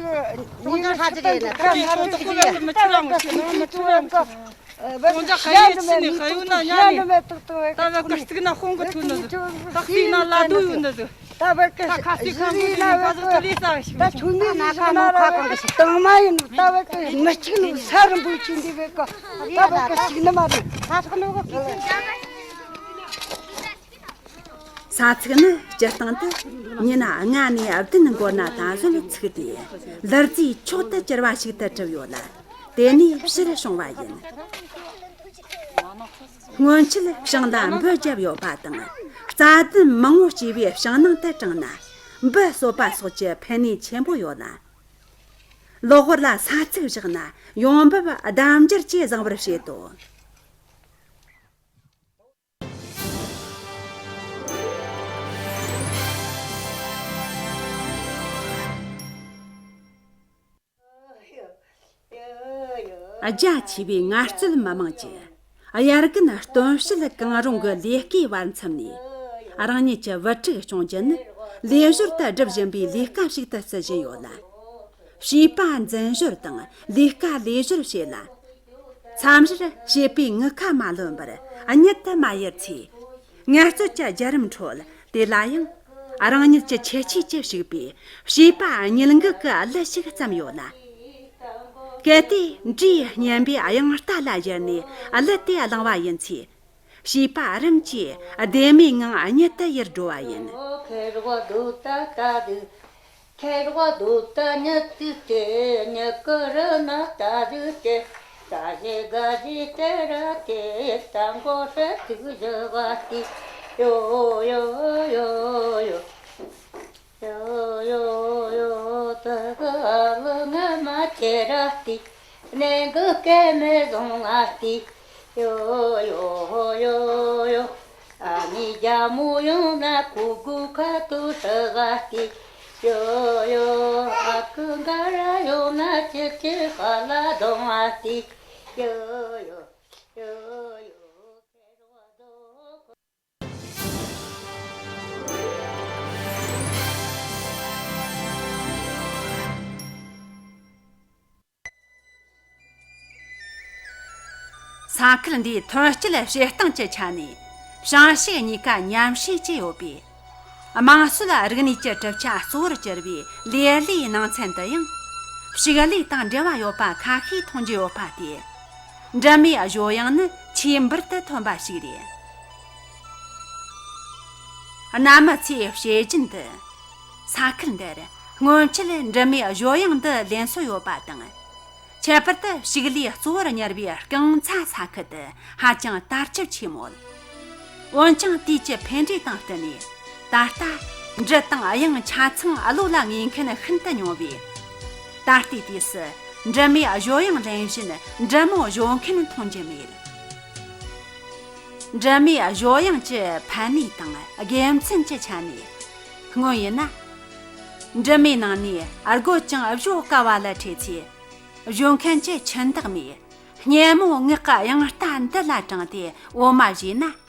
ཅོང་ཅང་ཧ་ཅི་རེད་ན། ད་ང་ཚོ་ཅི་རེད། མི་ཁྲི་ར་མི་ཁྲི་ར། ཅོང་ཅང་ཧ་ཡོད་ཅི་ནས་ཧ་ཡོད་ན་ཉ་ནས། ད་བ་ཀ་སྟུག་ན་ཧོང་གི་ཐུག་ནི་ཟིག་ད་སྟུག་ན་ལ་དུ་ཡོད་ནི་ཟིག་ད་བ་ཀ་ད་ཁ་སྟུག་ཁ་འདུག་ནི་ང་ཚོ་ལས་ས་ཞིག་ད་ཆུ་ནི་ན་ཁ་ནོ་ཁ་གང་གི་ཞིག་དང་མ་ཡིན། ད་བ་ཀ་མི་གཅིག་ནི་ས་རིན་པོ་ཆེ་འདི་བ་ཀ་ད་བ་ཀ་གཅིག་ནི་མ་རེད། ས་ཚིགས་ནི་སྤྱིར་བཏང་དུ་ཉི་ན་ལྔ་ནས་བདུན་འགོར་ན་ད་གཟོད་ཚིག་དེ་ལི་རྫིའི་མཆོག་ཏུ་གྱུར་པ་ཞིག་ཏུ་གྲུབ་ཡོད་ལ། དེ་ནས་ཕྱིར་བྱུང་བ་ཡིན། སྔོན་ཆད་བྱང་ལ་འབུ་བརྒྱབ་ཡོད་པ་དང་། རྩྭ་ལྡུམ་མང་བོ་སྐྱེས་པའི་བྱང་ནང་དུ་དྲངས་ན། འབུ་གསོད་པ་སོགས་ཀྱི་ཕན་ནུས་ཆེན་པོ་ཡོད་ལ། གློ་བུར་ལ་ས་ཚིགས་བཞག་ན་ཡོང་འབབ་ལྡབ་འགྱུར་གྱིས་བཟང་བར་བྱེད་དོ། རྒྱ་ཆེ་བའི་ངལ་རྩོལ་མི་དམངས་ཀྱིས་དབྱར་དགུན་སྟོན་བྱེད་གང་རུང་གི་ལས་ཀའི་བར་མཚམས་ནས། རང་ཉིད་ཀྱི་བུ་ཕྲུག་སྐྱོང་རྒྱུ་ནི་ལས་ཞོར་དུ་སྒྲུབ་བཞིན་པའི་ལས་ཀ་ཞིག་ཏུ་བརྩི་བཞིན་ཡོད་ལ། བྱིས་པ་འཛིན་ཞོར་དང་ལས་ཀ་ལས་ཞོར་བྱེད་ལ། མཚམས་རེར་བྱིས་པའི་ངུ་ཁ་མ་ལོན་པར་གཉིད་དུ་མ་ཡུར་ཚེ། ངལ་རྩོལ་གྱི་བརྒྱུད་རིམ་ཁྲོད་དེ་ལ་ཡང་རང་ཉིད་ཀྱི་ཁྱད་ཆོས་ཀྱིས་ཕྱུག་པའི་བྱིས་པ་གཉིད་འགུག་གི་གླུ་ཞིག་བརྩམས་ཡོད་ལ། གལ་ཏེ་འབྲས་སྙན་པའི་དབྱངས་རྟ་ལ་གཞོལ་ནས་གླུ་དེ་བླངས་པ་ཡིན་ཚེ། བྱིས་པ་རིམ་གྱིས་ལྡེ་མོའི་ངང་གཉིད་དུ་ཡུར་འགྲོ་བ་ཡིན། ཁེར་བ་དུ་ཏ་ཏ་དུ། ཁེར་བ་དུ་ཏ་ཉི་ཏི་ཏེ་ཉི་ཀི་རི་ན་ཏ་དུ་ཏེ། ཏ་ཞེ་ག་ཞེ་ཏེ་ར་ཏེ། ཏ་མགོ་ཧྲི་ཏུ་ཞི་བ་ཏི། ཡོ་ཡོ་ཡོ་ཡོ། ཡོ་ཡོ་ཡོ། ཏི་གི་ཨ་ལི་ང་མ་ཁྱེར་ར་ཏི། ནེ་གི་སྐེ་མེ་བཟུང་ང་ཏི། ཡོ་ཡོ་ཡོ་ཡོ། ཨ་ནི་རྒྱ་མོ་ཡོང་ན་ཁུ་གུ་ཁ་ཏུ་ཧྲི་ག་ཏི། ཡོ་ཡོ། ཨ་ཁུ་འགའ་ར་ཡོང་ན་ཅི་ཅི་ཧ་ལ་གདོང་ང་ཏི། ཡོ་ཡོ་ཡོ་ཡོ། ས་ཁུལ་འདིའི་ཐོན་སྐྱེད་བྱེད་སྟངས་ཀྱི་ཆ་ནས་བྱང་ཕྱུག་གཉིས་ཀ་མཉམ་བསྲེས་བྱས་ཡོད་པས། དམངས་སྲོལ་རིག་གནས་ཀྱི་གྲུབ་ཆ་གཙོ་བོར་གྱུར་བའི་ལེ་ལོའི་ནང་ཚན་དུ་ཡང་ཕྱུགས་ལས་དང་འབྲེལ་བ་ཡོད་པ་ཁ་ཤས་མཐོང་རྒྱུ་ཡོད་པ་སྟེ། འབྲུ་མའི་བཞོ་གཡང་ནི་ཆེས་འབུར་དུ་ཐོན་པ་ཞིག་རེད། གནའ་མི་ཚོས་བཤད་རྒྱུན་དུ། ས་ཁུལ་འདིར་སྔོན་ཆད་འབྲུ་མའི་བཞོ་གཡང་འདི་ལེན་སྲོལ་ཡོད་པ་དང་། ཁྱད་པར་དུ་ཕྱུགས་ལས་གཙོ་བོར་གཉེར་བའི་རྐང་ཚ་ས་ཁུལ་དུ་ཧ་ཅང་དར་ཁྱབ་ཆེ་མོད། འོན་ཀྱང་དུས་ཀྱི་འཕེལ་འགྲོས་དང་བསྟུན་ནས་ ད་ལྟ་འབྲི་དང་དབྱངས་ཆ་ཚང་བློ་ལ་ངེས་མཁན་ཤིན་ཏུ་ཉུང་བས། ད་ལྟའི་དུས་སུ་འབྲི་མོས་བཞོ་དབྱངས་ལེན་བཞིན་འབྲི་མོ་བཞོ་མཁན་མཐོང་རྒྱུ་མེད། འབྲི་མོས་བཞོ་དབྱངས་ཀྱི་ཕན་ནུས་དང་དགེ་མཚན་གྱི་ཆ་ནས། སྔོན་ཡིན་ན། འབྲི་མོའི་ནང་ནས་རྒོད་ཅིང་བཞོ་དཀའ་བ་ལ་འཕྲད་ཚེ། བཞོ་མཁན་གྱིས་ཆུན་ཐག་མེད། སྙན་མོ་ངག་གི་དབྱངས་རྟ་འདི་ལ་དྲངས་ཏེ་འོ་མ་བཞོས་ན།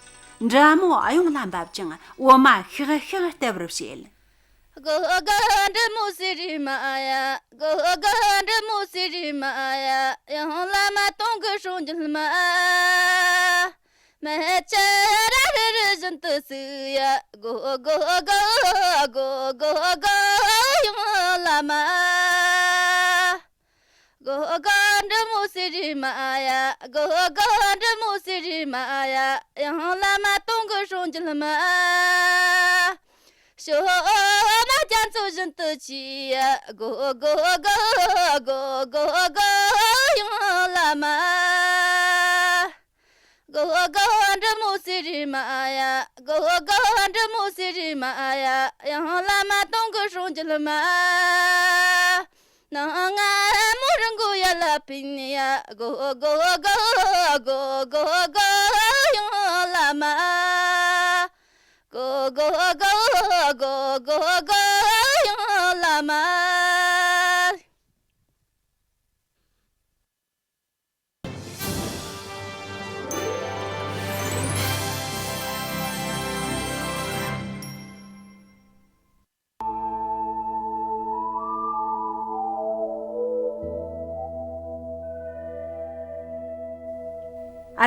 འབྲི་མོ་གཡུང་ལ་འབབ་ཅིང་འོ་མ་ཤིག་ཤིག་བརྡབ་པར་བྱེད། གོ་གོ་འབྲི་མོ་སེ་རི་མ་ཡ། གོ་གོ་འབྲི་མོ་སེ་རི་མ་ཡ། ཡང་བླ་མ་དུང་གི་སྲུང་འགྱེད་མ། མེ་ལྕེ་ར་རི་རི་བཞིན་དུ་བསྲེགས་ཡ། གོ་གོ་གོ་གོ་གོ་གོ་ཡང་བླ་མ། གོ་གོ་འབྲི་མོ་སེ་རི་མ་ཡ། གོ་གོ་འབྲི་མོ་སེ་རི་མ་ཡ། ཡང་བླ་མ་དུང་གི་སྲུང་འགྱེད་མ། ཞོ་མ་རྒྱ་མཚོ་བཞིན་དུ་ཆེ་ཡ། གོ་གོ་གོ་གོ་གོ་གོ་ཡང་བླ་མ། གོ་གོ་འབྲི་མོ་སེ་རི་མ་ཡ། གོ་གོ་འབྲི་མོ་སེ་རི་མ་ཡ། ཡང་བླ་མ་དུང་གི་སྲུང་འགྱེད་མ། ནང་ང་མོ་རང་གོ་ཡ་ལ་ཕིན་ཡ། གོ་གོ་གོ་གོ་གོ་གོ་ཡང་བླ་མ། གོ་གོ་གོ་གོ་གོ་གོ་ཡང་བླ་མ།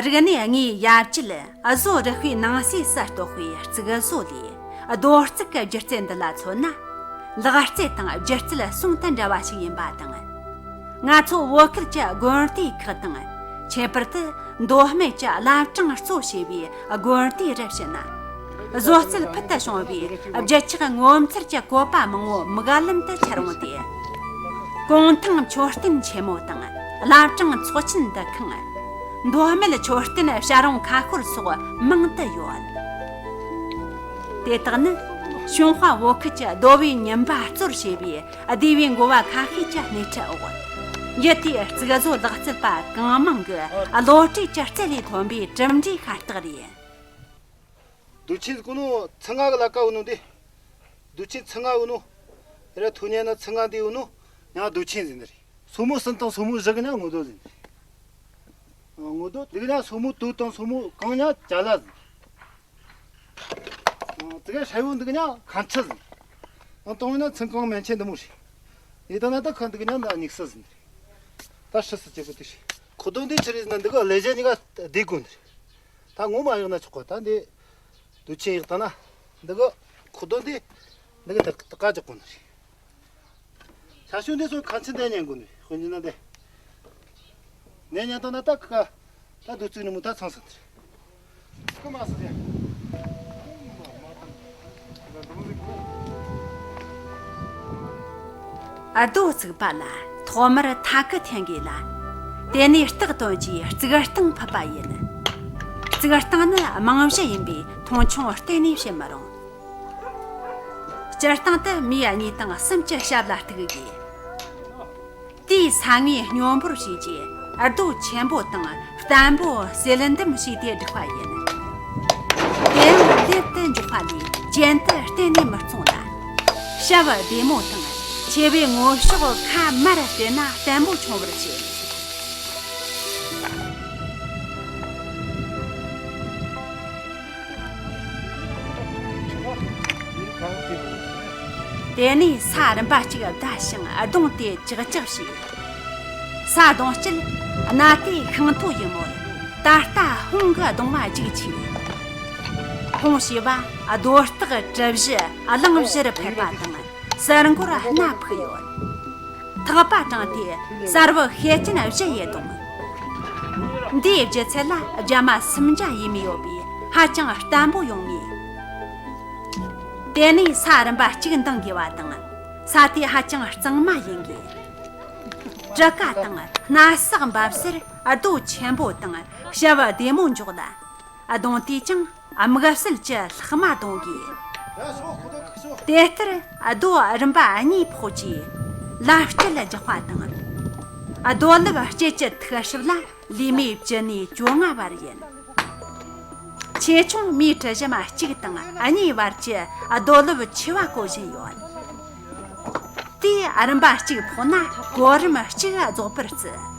རིག་གནས་དངོས་ཡར་བཅུད་བཟོ་རིག་པའི་ནང་གསེས་སུ་གཏོགས་པའི་གཙུག་བཟོ་ལས། རྡོ་གཙུག་གི་སྒྱུ་རྩལ་འདི་ལ་མཚོན་ན། ལག་རྩལ་དང་སྒྱུ་རྩལ་ཟུང་དུ་འབྲེལ་བ་ཞིག་ཡིན་པ་དང་། ང་ཚོ་བོད་ཁུལ་གྱི་དགོན་སྡེ་ཁག་དང་། ཁྱད་པར་དུ་མདོ་སྨད་ཀྱི་བླ་བྲང་གཙོ་བྱས་པའི་དགོན་སྡེ་རུ་ཕྱིན་ན། བཟོ་རྩལ་ཕུལ་དུ་བྱུང་བའི་རྒྱུད་ཆགས་ངོ་མཚར་གྱི་བཀོད་པ་མང་བོ་མིག་ལམ་དུ་འཆར་འོང་སྟེ། གུང་ཐང་མཆོད་རྟེན་ཆེན་མོ་དང་བླ་བྲང་ཚོགས་ཆེན་འདུ་ཁང་། མདོ་སྨད་མཆོད་རྟེན་བྱ་རུང་ཁ་ཤོར་སོགས་མང་དུ་ཡོད། དེ་དག་ནི་ཞུན་ཧྭ་བོད་ཁུལ་གྱི་རྡོ་བའི་ཉིན་པ་གཙོར་བྱས་པའི་སྡེ་བའི་འགོ་བ་ཁ་ཤས་ཀྱི་སྣེ་ཁྲིད་འོག་ཡུལ་དེའི་གཙུག་བཟོ་ལག་རྩལ་པ་གང་མང་གི་བློ་གྲོས་ཀྱི་རྩལ་ལས་ཐོན་པའི་གྲུབ་འབྲས་ཤ་སྟག་རེད། རྡོ་ཆེན་ཟེར་གོ་ནོ་ཚང་ང་གི་ལ་ཀ་ཡོད་ནོ་འདི། རྡོ་ཆེན་ཚང་ང་ཡོད་ནོ། ཡ་ར་ཐོ་ཉན་ན་ཚང་ང་འདི་ཡོད་ནོ། ཡང་རྡོ་ཆེན་ཟེར་ནི་རེད། སོར་མོ་གསུམ་དང་སོར་མོ་བཞི་གི་ནང་ངོ་རྡོ་ཟེར་ནི་རེད། ངོ་རྡོ་འདི་གི་ནང་སོར་མོ་དོ་དང་སོར་མོ་གང་ཉག་ཅ་ལ་ཟེར། དེ་ག་ཧྲ་བོ་འདི་གི་ནང་ཁ་མཆུ་ཟེར། ཨང་དང་བོ་ན་ཚང་ཀང་མན་ཆད་འདི་མོ་རེད། ཡི་ད་ན་ད་ཁ་འདི་གི་ནང་ན་སྙིགས་སུ་ཟེར་ནི་རེད། ད་ཧྲི་སུ་ཅེ་གོ་དེ་རེད། ཁོ་རྡོ་འདི་ཆི་རེད་ཟེར་ན་འདི་གི་ལེ་ཇ་གཉིས་ཀ་བསྡུས་གོ་ནི་རེད། ད་ངོ་མ་གཡུག་ན་ཆོག་གོ། ད་འདི་རྡོ་ཆེན་གཡུག་ད་ན་འདི་གི་ཁོ་རྡོ་འདི་འདི་གི་ད་ད་ཀ་འཇོག་གོ་ནི་རེད། ཤ་ཤུ་འདི་ཚོ་ཁ་མཆུ་འདི་ཉན་གོ་ནི་རེད། དཔེར་ན་འདི་ནས་ཉན་ད་ན་ད་ཀ་ད་རྡོ་བརྩིགས་ནི་མོ་ད་ཚང་ས་ནི་རེད། ཀ་མ་སི་རེད། རྡོ་བརྩིགས་པ་ལ་ཐོག་མར་ཐ་ཀི་འཐེན་དགོས་ལ། དེ་ནས་སྟག་དོན་གྱིས་བརྩིགས་སྟེང་ཕུབ་པ་ཡིན། བརྩིགས་སྟེང་ནི་རྨང་གཞི་ཡིན་པས་མཐོང་ཆུང་གཏན་ནས་བྱེད་མི་རུང་། སྤྱིར་བཏང་དུ་མི་གཉིས་དང་གསུམ་གྱི་ཞབས་ལ་གཏུག་དགོས། དེའི་ས་ངོས་སྙོམས་པོར་བྱས་རྗེས་རྡོ་ཆེན་པོ་དང་བརྟན་པོ་བསྲེ་ལེན་འདེམས་བྱས་ཏེ་བསྒྲིགས་པ་ཡིན། དེའང་ལེབ་ཏུ་འཇོག་པ་ལས་གྱེན་དུ་གཏན་ནས་མི་བརྫང་ལ། ཞབས་བདེ་མོ་དང་ཆེ་བའི་ངོ་ཕྱོགས་ཁ་མར་བལྟས་ན་བརྟན་པོ་འཁྱོངས་པར་བྱེད། དེ་ནས་ས་རིམ་པ་གཅིག་བརྡལ་ཞིང་གདོང་དེ་ཅག་ཅག་བྱས། ས་གདོང་དཀྱིལ་གནའ་དུས་ཤིང་ཐོ་ཡིན་མོད། ད་ལྟ་ཧོང་གི་གདོང་མ་རྒྱུག་ཆེ། ཧོང་ཞེས་པ་རྡོ་སྟག་གྲུ་བཞི་གླིང་བཞི་རུ་ཕེབས་པ་དང་། གསར་འགོར་སྣ་ཕུག་ཡོད། ཐག་པ་དྲངས་ཏེ་གསར་བུ་ཤེད་ཅན་བཞི་ཡི་གདོང་། འདིའི་ལྗིད་ཚད་ལ་རྒྱ་མ་སུམ་བརྒྱ་ཡས་མས་ཡོད་པས་ཧ་ཅང་བརྟན་པོ་ཡོང་ངེས། དེ་ནས་ས་རིམ་པ་གཅིག་འདང་དགོས་པ་དང་། ས་དེ་ཧ་ཅང་གཙང་མ་ཡིན་དགོས། གྲུ་ཁ་དང་སྣ་སག་འབབ་སར་རྡོ་ཆེན་པོ་དང་ཞབས་བདེ་མོ་འཇོག་ལ། གདོང་དེས་ཀྱང་དམིགས་བསལ་གྱི་ལྷག་མ་གཏོང་དགོས། དེ་ལྟར་རྡོ་རིམ་པ་གཉིས་ཕོག་རྗེས་ལམ་དཀྱིལ་རྒྱག་པ་དང་། རྡོ་ལེབ་དཀྱིལ་གྱི་ཐིག་ཤུབས་ལ་ལི་མའི་བཅུ་ནས་བཅོ་ལྔ་བར་ཡིན། ཆེ་ཆུང་མི་ཊར་བཞི་མ་གཅིག་དང་གཉིས་བར་གྱི་རྡོ་ལེབ་ཆེ་བ་བཀོལ་བཞིན་ཡོད། དེའི་རིམ་པ་གཅིག་ཕོག་ན་གོ་རིམ་གཅིག་རྫོགས་པར་བརྩི།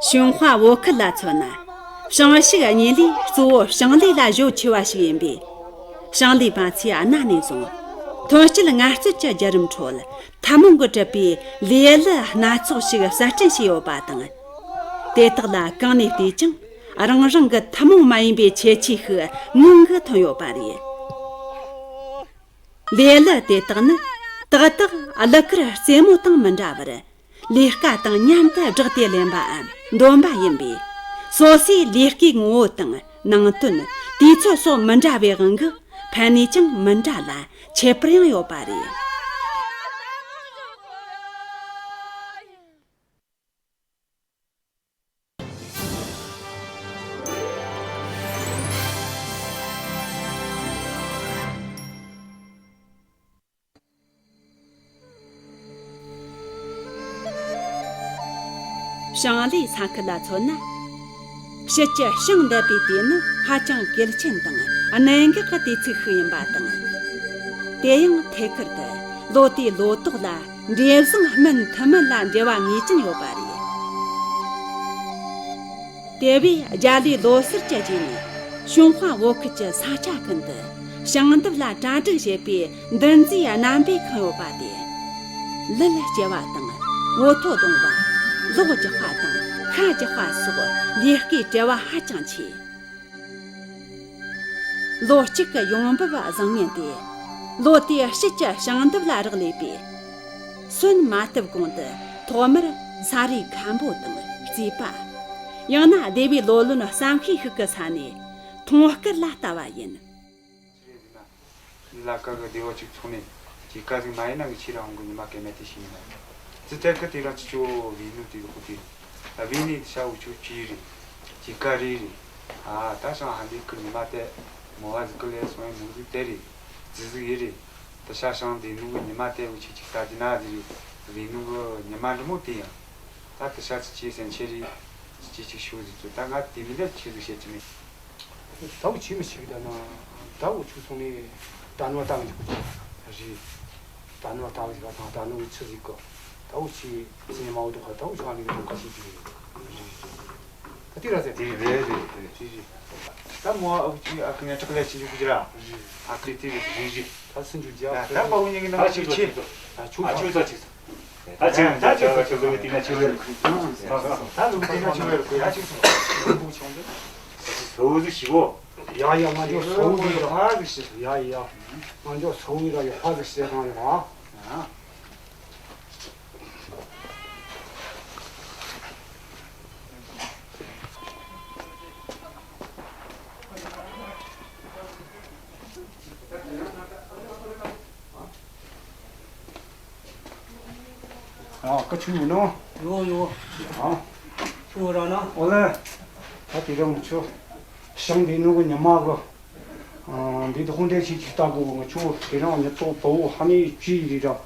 ཞུན་ཧྭ་བོད་ཁུལ་ལ་མཚོན་ན། ཞིང་ཕྱུགས་གཉིས་ལས་གཙོ་བོ་ཞིང་ལས་ལ་གཞོལ་ཆེ་བ་ཞིག་ཡིན་པས། ཞིང་ལས་མ་ཚད་གནའ་ནས་བཟུང་ཐོན་སྐྱེད་ངལ་རྩོལ་གྱི་བརྒྱུད་རིམ་ཁྲོད་ཐུན་མོང་གིས་གྲུབ་པའི་ལས་གླུ་སྣ་ཚོགས་ཤིག་གསར་སྐྲུན་བྱས་ཡོད་པ་དང་། དེ་དག་ལ་གང་ནས་བལྟས་ཀྱང་རང་རང་གི་ཐུན་མོང་མ་ཡིན་པའི་ཁྱད་ཆོས་ཤིག་མངོན་གྱི་ཐོན་ཡོད་པ་རེད། ལས་གླུ་དེ་དག་ནི་ཏག་ཏག་གླུ་གར་རྩེད་མོ་དང་མི་འདྲ་བར། ལས་ཀ་དང་མཉམ་དུ་སྦྲགས་ཏེ་ལེན་པའམ་འདོན་པ་ཡིན་པས། སོ་སོའི་ལས་ཀའི་ངོ་བོ་དང་ནང་དོན། དུས་ཚོད་སོགས་མི་འདྲ་བའི་དབང་གིས་ཕན་ནུས་ཀྱང་མི་འདྲ་ལ་ཁྱད་པར་ཡང་ཡོད་པ་རེད། ཞིང་ལས་ས་ཁུལ་ལ་མཚོན་ན། ཕྱིས་ཀྱི་ཞིང་འདེབས་པའི་དུས་ནི་ཧ་ཅང་གལ་ཆེན་དང་གནད་འགག་གི་དུས་ཚིགས་ཤིག་ཡིན་པ་དང་། དེ་ཡང་ཐད་ཀར་དུ་ལོ་དེའི་ལོ་ཏོག་ལ་འབྲས་བཟང་སྨིན་ཐུབ་མིན་ལ་འབྲེལ་བ་ངེས་ཅན་ཡོད་པ་རེད། དེ་བས་རྒྱ་ལོའི་ལོ་སར་གྱི་རྗེས་ནས་ཞུན་ཧྭ་བོད་ཁུལ་གྱི་ས་ཆ་ཀུན་ཏུ་ཞིང་འདེབས་ལ་གྲ་སྒྲིག་བྱེད་པའི་འདུ་འཛིའི་རྣམ་པས་ཁེངས་ཡོད་པ་སྟེ། ལུད་སྐྱེལ་བ་དང་འོ་ཐོ་བརྡུང་བ། ལོག་རྒྱག་པ་དང་ཤ་རྒྱག་པ་སོགས་ལས་ཀའི་བྲེལ་བ་ཧ་ཅང་ཆེ། ལོ་གཅིག་གི་ཡོང་འབབ་བཟང་ངན་དེ་ལོ་དེའི་དཔྱིད་ཀྱི་ཞིང་འདེབས་ལ་རག་ལས་པས། སོན་མ་བཏབ་གོང་དུ་ཐོག་མར་ས་རུས་ཁམ་པོ་དང་རྩིས་པ། ཡང་ན་སྡེ་བའི་ལོ་ལོན་བསམ་ཤེས་ཤིག་གི་ས་ནས་མཐོང་སྐར་ལ་ལྟ་བ་ཡིན། ལ་ཀ་གི་སྡེ་བ་གཅིག་ཚོགས་ནས་ཁྱེད་ཀ་ཟིག་མ་ཡིན་ན་ངས་ཁྱེད་རང་གི་ཉི་མ་སྐར་མ་དེ་ཤེས་ནི་མ་རེད། ཙི་ཏེ་ཀི་དེ་རང་ཅི་ཆོ་བི་ནུ་དེ་གི་ཁུ་དེ་བི་ནི་ཤ་བུ་ཆོ་ཅི་རེད། ཁྱེད་ཀ་རེ་རེད། ཨ་ད་ཤང་ཧ་ལི་ཀི་ཉི་མ་དེ་མོ་བ་ཟིག་གི་ལས་སོང་ཡིན་མོ་ཟིག་དེ་རེད། ཙི་ཟིག་ཡེ་རེད། དེ་ཤ་ཤང་དེ་ནུ་གི་ཉི་མ་དེ་བུ་ཆི་ཅིག་ལྟ་དེ་ན་ཟིག་རེད། བི་ནུ་གི་ཉི་མ་འདྲི་མོ་དེ་ཡང་། ད་དེ་ཤ་ཙི་ཅི་སེམས་ཆེ་རེད། ཙི་ཅི་ཅིག་ཤོད་ཟིག་ཚོ་ད་ང་དེ་མི་ལས་ཆི་ཟིག་བཤད་ཀྱི་མེད། ད་འུ་ཆི་མི་ཤེས་གི་ད་ན། ད་འུ་ཆུ་སོང་ནས་ད་ནོ་ལྟ་གི་འཇུག་གི་རེད། ད་ནོ་ལྟ་གི་ཟིག་ག་དང་ད་ནོ་ཆི་ཟིག་གི། ད་འུ་ཆི་སེམས་མ་འུ་དུ་ཁ་ད་འུ་ཆུ་ཨ་ནི་གི་དོན་ཁ་ཤེས་ཀྱི་རེད། ད་དེ་ར་ཟེར། དེ་རེད་རེད་རེད། རེད་རེད། ད་མོ་ཨ་ཁུ་ཅི་ཨ་ཁུ་ངས་ཁྲག་ལས་ཅི་འཇུག་གི་ར། རེད། ཨ་ཁུ་དེ་རེད་རེད་རེད། ད་སུ་འཇུག་རྒྱ། ད་ད་པ་འུ་ཉིད་ཀྱི་ནང་ད་ཅིག་ཆི་ཆི། ད་ཆུ་ཨ་ཆུ་ད་ཅིག་ཟེར། ད་ཅི་ད་ཅི་ཟིག་ཆུ་ཟིག་དེ་ན་ཆུ་ཟིག་ད་ཟིག་དེ་ན་ཆུ་ཟིག་ཡ་ཅིག་ཟོ་ཟིག་ཞིག་གོ། ཡ་ཡ། ང་ཚོ་ཟོ་བོ་ཡ་ཕ་ཟིག་ཞིག་ཡ་ཡ། ང་ཚོ་ཟོ་བོ་ཡ་ཕ་ཟིག་ཞིག་གང་ཡོང་ཨ། ཨ། ཁ་ཆུ་ཡོད་ནོ། ཡོད་ཡོད། ཨ། ཆུ་ར་ན། ཨོ་ལེ། ད་དེ་རིང་ཆུ། ཞིང་འདི་ནུ་གི་ཉི་མ་གི། ཨ། འདི་དུ་ཧོང་ཏེ་ཆི་ཆི་ལྟ་གོ་ང་ཆུ་དེ་རིང་ཉི་ཏོ་པོ་ཧ་ནི་ཅི་རི་ར།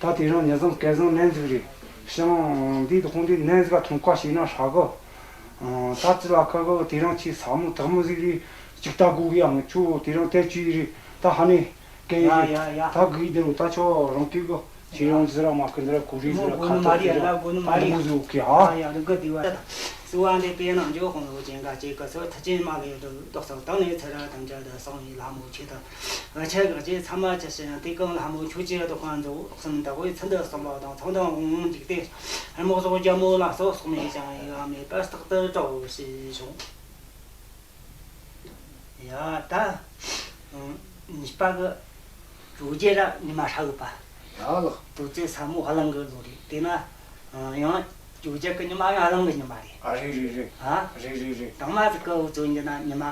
ད་དེ་རིང་ཉི་བཟང་སྐལ་བཟང་ནན་ཟིག་རེད། ཞིང་འདི་དུ་ཧོང་ཏེ་ནན་ཟིག་ག་ཐོང་ཁ་ཞིག་ན་ཧྲ་གི། ཨ། ད་ཅི་ལ་ཁ་གི་དེ་རིང་ཆི་ས་མོ་དག་མོ་ཟིག་རེད། ཅིག་ལྟ་གོ་གི་ཡང་ཆུ་དེ་རིང་དེ་ཅི་རི་ད་ཧ་ནི། ཀེ་ཡ་ཡ་ཡ། ད་གི་དེ་རུ་ད་ཆོ་རང་ཏི་གི་ཁྱེད་རང་ཟི་ར་མ་ཀི་འདི་ར་ཀུ་རི་ཟི་ར་ཁ་ཐོག་ཟི་ར་མོ་ཟི་ཀི་ཧ། ཡ་ཡ། རི་གི་དེ་བ་ད་སུ་བ་འདི་པེ་ནང་འཇོག་ཁོང་ལོ་ཅན་ག་ཅེ་ག་སོ་ཐ་ཅེ་མ་ལེ་དུ་ཏོག་སོ་དང་ནས་ཚ་ར་དང་ཅ་ད་སང་ཡི་ལ་མོ་ཆེ་ད་ང་ཆ་ག་ཅེ་ཚ་མ་ཆ་ཤེ་ཡང་དེ་གང་ལ་མོ་ཆུ་ཅེ་ར་དོ་ཁང་འཛོ་སམ་ད་ཝེ་ཚན་ད་སོང་བ་དང་ཚང་དང་འོང་འཇིག་དེ་ཧར་མོ་ཟོ་རྒྱ་མོ་ལ་སོ་སོང་ཡི་ཅང་ཡི་བ་མེ་པ་སྟག་ཏུ་ཀྲོ་ཤི་ཤོང་། ཡ་ད། ཨང་། གཉིས་པ་གི་ཇོ་རྒྱལ་ར་ཉི་མ་ཧྲ་གི་པ། ཡ་ལགས། དུ་ཙེ་ས་མོ་ཧ་ལང་གི་ལོ་རེད། དེ་ན་ཡང་ཇོ་རྒྱལ་གི་ཉི་མ་ཡང་ཧ་ལང་གི་ཉི་མ་རེད། ཨ་རེད་རེད་རེད། ཨ། རེད་རེད་རེད། དང་མ་ཟིག་གི་འུ་ཚོ་འདི་ན་ཉི་མ་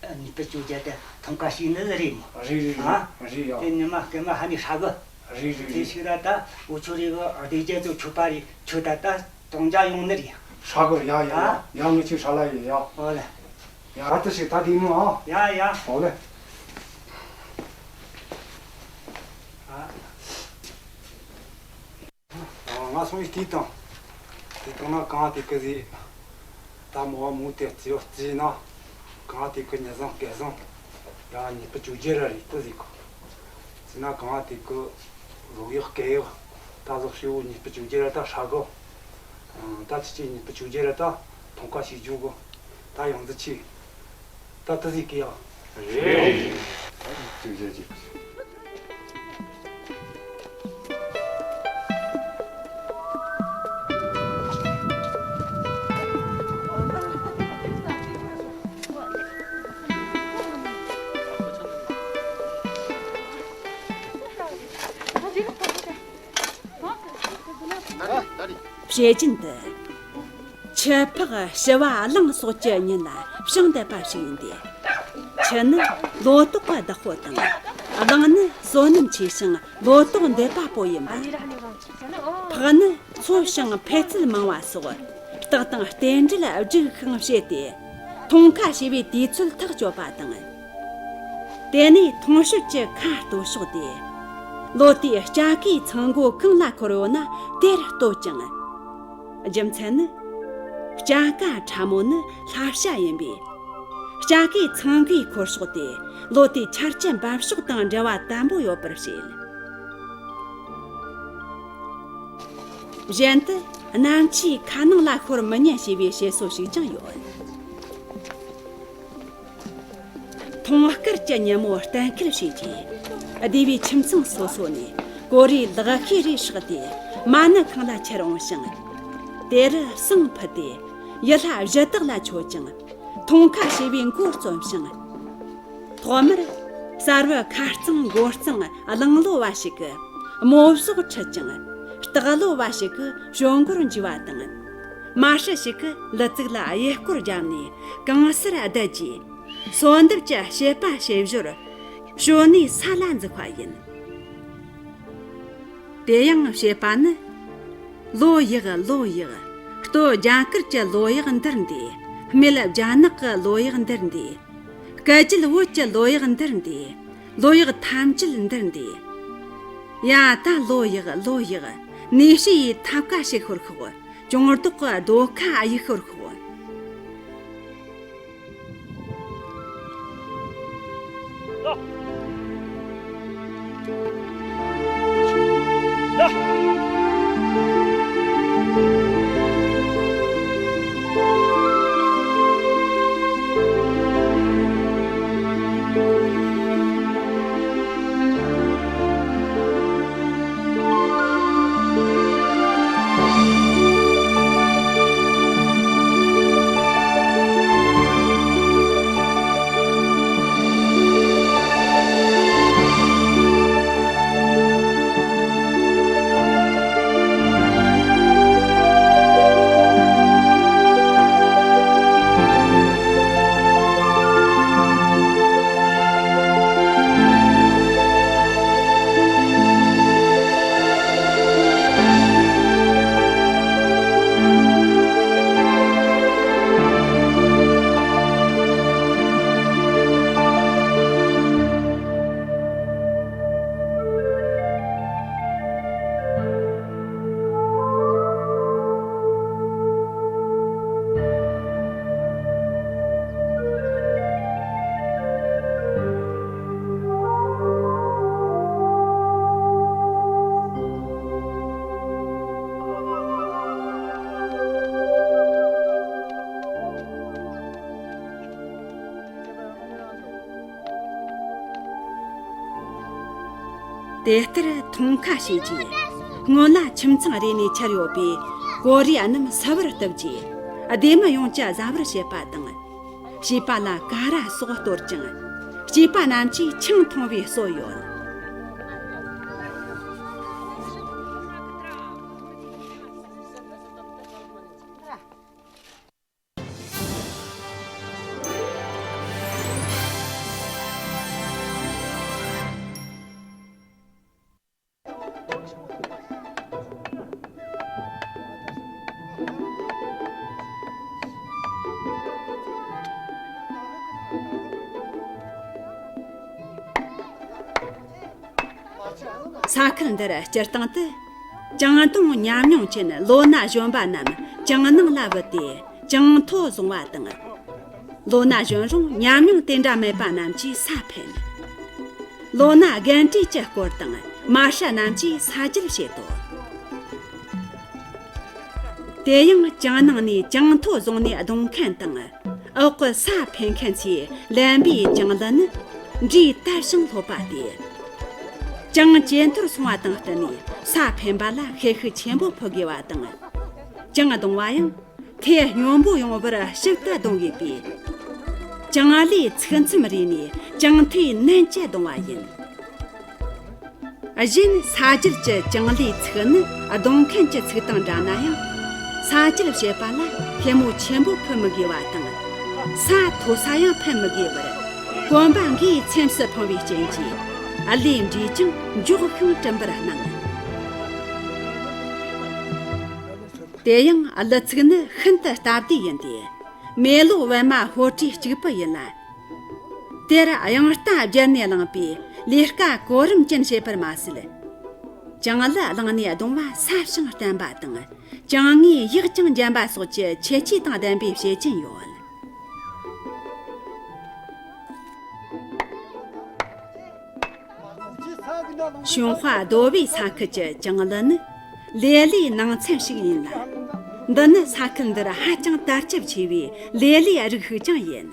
གཉིས་པ་ཇོ་རྒྱལ་དེ་ཐང་ཀ་ཞིག་ནི་རེད་མོ། རེད་རེད། ཨ། རེད་ཡ། དེ་ཉི་མ་སྐེ་མ་ཧ་ནི་ཧྲ་གི། རེད་རེད་དེ་རེད། ཞིག་ར་ད་འུ་ཚོ་རེ་གི་སྡེ་རྒྱལ་ཚོ་ཆོད་པ་རེད། ཆོད་ད་ད་གཏོང་རྒྱ་ཡོང་ནི་རེད། ཧྲ་གི། ཡ་ཡ་ཡ། ཨ། ཡ་ངི་ཆོ་ཧྲ་ལ་ཡི་ཡ། ཨོ་ལེ། ཡ་ད་ཞིག་ད་དེ་མོ་ཨ། ཡ་ཡ། ཨོ་ལེ། ཨ། ང་སོང་ཡི་དེ་དང་། དེ་དང་ན་གང་དེ་གི་ཟི། ད་མོ་བ་མོ་དེ་རྩི་བ་རྩི་ན། གང་དེ་གི་ཉི་བཟང་སྐལ་བཟང་། ཡ་གཉིས་པ་ཇོ་རྒྱལ་ར་རེད་དུ་ཟིག་གོ། རྩི་ན་གང་དེ་གི་རོགས་ཡག་སྐལ་ཡག་ད་ལོག་ཤེའུ་གཉིས་པ་ཇོ་རྒྱལ་ར་ད་ཧྲ་གོ། ད་ཅི་ཅི་གཉིས་པ་ཇོ་རྒྱལ་ར་ད་ཐོང་ཁ་ཞིག་འཇུག་གོ། ད་ཡང་ཟི་ཆི། ད་ད་ཟིག་གི་ཡ། རེད། ཅིག་བྱེད་ཅིག་བཤད་རྒྱུན་དུ། ཆུ་ཕག་ཞི་བ་གླང་སོགས་ཀྱི་ཉིན་ལ་བྱང་འདེབས་པ་ཞིག་ཡིན་ཏེ། ཆུ་ནི་ལོ་ཏོག་གི་བདག་པོ་དང་། གླང་ནི་བསོད་ནམས་ཆེ་ཞིང་ལོ་ཏོག་འདེབས་པ་པོ་ཡིན་པ། ཕག་ནི་འཚོ་ཞིང་འཕེལ་ཚད་མང་བ་སོགས་རྟགས་དང་རྟེན་འབྲེལ་རྒྱུགས་ཤིང་བཤད་དེ། ཐོང་ཁ་ཞེས་པའི་དུས་ཚོད་ཐག་གཅོད་པ་དང་། དེ་ནས་ཐོང་གཤོལ་གྱི་ཁ་གཏོད་ཕྱོགས་ཏེ། ལོ་དེའི་སྐྱ་ཀའི་ཚང་མགོ་གང་ལ་འཁོར་ཡོད་ན་དེར་གཏོད་ཅིང་། རྒྱུ་མཚན་ནི། སྐྱ་ཀ་ཕྲ་མོ་ནི་ལྷ་བྱ་ཡིན་པས། སྐྱ་ཀའི་ཚང་གི་འཁོར་ཕྱོགས་ཏེ་ལོ་དེའི་ཆར་ཆུ་འབབ་ཕྱོགས་དང་འབྲེལ་བ་དམ་པོ་ཡོད་པར་བཤད། གཞན་དུ་གནམ་ཆུའི་ཁ་ནང་ལ་ཤོར་མི་ཉན་ཞེས་པའི་བཤད་སྲོལ་ཞིག་ཀྱང་ཡོད། ཐོང་དཀར་གྱི་ཉིན་མོ་གཏན་འཁེལ་བྱས་རྗེས། སྡེ་བའི་ཁྱིམ་ཚང་སོ་སོ་ནས་གོ་རེ་ལག་ཤེས་རེ་བསྲེགས་ཏེ་མ་ཎི་ཁང་ལ་ཁྱེར་འོང་ཞིང་། དེ་རུ་བསང་ཕུད་དེ་ཡུལ་ལྷ་གཞི་བདག་ལ་མཆོད་ཅིང་ཐོང་ཁ་ཞེས་པའི་མགོ་རྩོམ་ཞིང་། ཐོག་མར་གསར་བུ་ཁ་གཙང་མགོ་གཙང་གླང་ལོ་བ་ཞིག་གིས་མོ་གཞོགས་ཁྲིད་ཅིང་། སྟག་ལོ་བ་ཞིག་གིས་ཞོ་མགོར་འཇུས་པ་དང་། མ་སྲུ་ཞིག་གིས་ལི་ཙིག་ལ་གཡས་སྐོར་བརྒྱབ་ནས་གང་སར་བསྡད་རྗེས། གསོལ་འདེབས་ཀྱི་བཤད་པ་བྱེད་ཞོར་ཞོ་ནི་ས་ལ་འཛུགས་པ་ཡིན། དེ་ཡང་བཤད་པ་ནི། ལོ་ཡག་ལོ་ཡག་སྟོད་རྒྱ་གར་གྱི་ལོ་ཡག་འདིར་འདུས། སྨད་རྒྱ་ནག་གི་ལོ་ཡག་འདིར་འདུས། སྐད་རྒྱུད་བོད་ཀྱི་ལོ་ཡག་འདིར་འདུས། ལོ་ཡག་ཐམས་ཅད་འདིར་འདུས། ཡ་ད་ལོ་ཡག་ལོ་ཡག་ནས་ཤི་ཡི་ཐབ་ཀ་ཞིག་ཤོར་ཤོག་གྱོང་ལྡོག་གི་རྡོ་ཁ་གཡུག་ཤོར་ཤོག་དེ་ལྟར་འཐུང་ཁ་བྱས་རྗེས། སྔོན་ལ་ཁྱིམ་ཚང་རེ་ནས་ཁྱེར་ཡོད་པའི་གོ་རེ་རྣམས་སུ་བར་གཏུབས་རྗེས། སྡེ་མི་ཡོངས་ཀྱིས་བཟའ་བར་བྱེད་པ་དང་། བྱིས་པ་ལ་ཀ་ར་སོགས་གཏོར་ཅིང་། སྐྱེས་པ་རྣམས་ཀྱིས་ཆང་འཐུང་བའི་སྲོལ་ཡོད། ས་ཁུལ་འདིར་སྤྱིར་བཏང་དུ། ཅང་ཏུང་ཉམས་མྱོང་ཅན་ལོ་ན་གཞོན་པ་རྣམས་ཅང་ནང་ལ་བུད་དེ་ཅང་ཐོ་བཟུང་བ་དང་། ལོ་ན་གཞོན་རུང་ཉམས་མྱོང་དེ་འདྲ་མེད་པ་རྣམས་ཀྱིས་ས་འཕེན། ལོ་ན་རྒན་གྲས་ཀྱི་སྐོར་དང་མ་ཧྲ་རྣམས་ཀྱིས་ས་རྒྱུད་བྱེད་དོ། དེ་ཡང་ཅང་ནང་ནས་ཅང་ཐོ་བཟུང་ནས་བརྡུང་མཁན་དང་། འོག་གི་ས་འཕེན་མཁན་ཚོས་ལེན་པའི་ཅང་ལི་ནི་འབྲས་དར་ཞིང་ལྷོད་པ་སྟེ། ཅང་ཇེ་མཐོར་སོང་བ་དང་བསྟུན་ནས་ས་འཕེན་པ་ལ་ཤེད་ཤུགས་ཆེན་པོ་ཕུལ་དགོས་པ་དང་། ཅང་བརྡུང་བ་ཡང་ཐེ་སྙོམས་པོ་ཡོང་བར་ཞིབ་ཏུ་བརྡུང་དགོས་པས། ཅང་ལིའི་ཚིག་མཚམས་རེ་ནས་ཅང་ཐེ་མནན་གྱིས་བརྡུང་བ་ཡིན། གཞན་ས་རྒྱུད་ཀྱི་ཅང་ལིའི་ཚིག་ནི་བརྡུང་མཁན་གྱི་ཚིག་དང་འདྲ་ན་ཡང་། ས་རྒྱུད་བྱེད་པ་ལ་ལྷད་མོ་ཆེན་པོ་ཕུལ་མི་དགོས་པ་དང་། ས་མཐོ་ས་ཡང་འཕེན་མི་དགོས་པར། གོམ་པ་འགའི་ཚེམས་སུ་འཕངས་པའི་རྐྱེན་གྱིས། ཨ་ལེ་འབྲས་ཀྱང་མགྱོགས་ཤིང་གྲུམ་པར་སྣང་། དེ་ཡང་ཨ་ལི་ཚིག་ནི་ཤིན་ཏུ་སྟབས་བདེ་ཡིན་ཏེ། མེ་ལོང་པད་མ་ཕོ་བྲང་གཅིག་པུ་ཡིན་ལ། དེར་དབྱངས་རྟ་སྦྱར་ནས་བླངས་པའི་ལས་ཀ་གོ་རིམ་ཅན་བྱེད་པར་མ་ཟད། ཅང་ལི་བླངས་ནས་བརྡུང་བ་སྲབ་ཞིང་བརྟན་པ་དང་། ཅང་ངེའི་ཡག་ཅིང་འཇམ་པ་སོགས་ཀྱི་ཁྱད་ཆོས་དང་ལྡན་པའི་བྱེད་ཅན་ཡོད། ཞུན་ཧྭ་རྡོ་སྦིས་ས་ཁུལ་གྱི་ཅང་ལི་ནི་ལེ་ལོའི་ནང་ཚན་ཞིག་ཡིན་ལ། འདི་ནི་ས་ཁུལ་འདིར་ཧ་ཅང་དར་ཁྱབ་ཆེ་བའི་ལེ་ལོའི་རིགས་ཤིག་ཀྱང་ཡིན།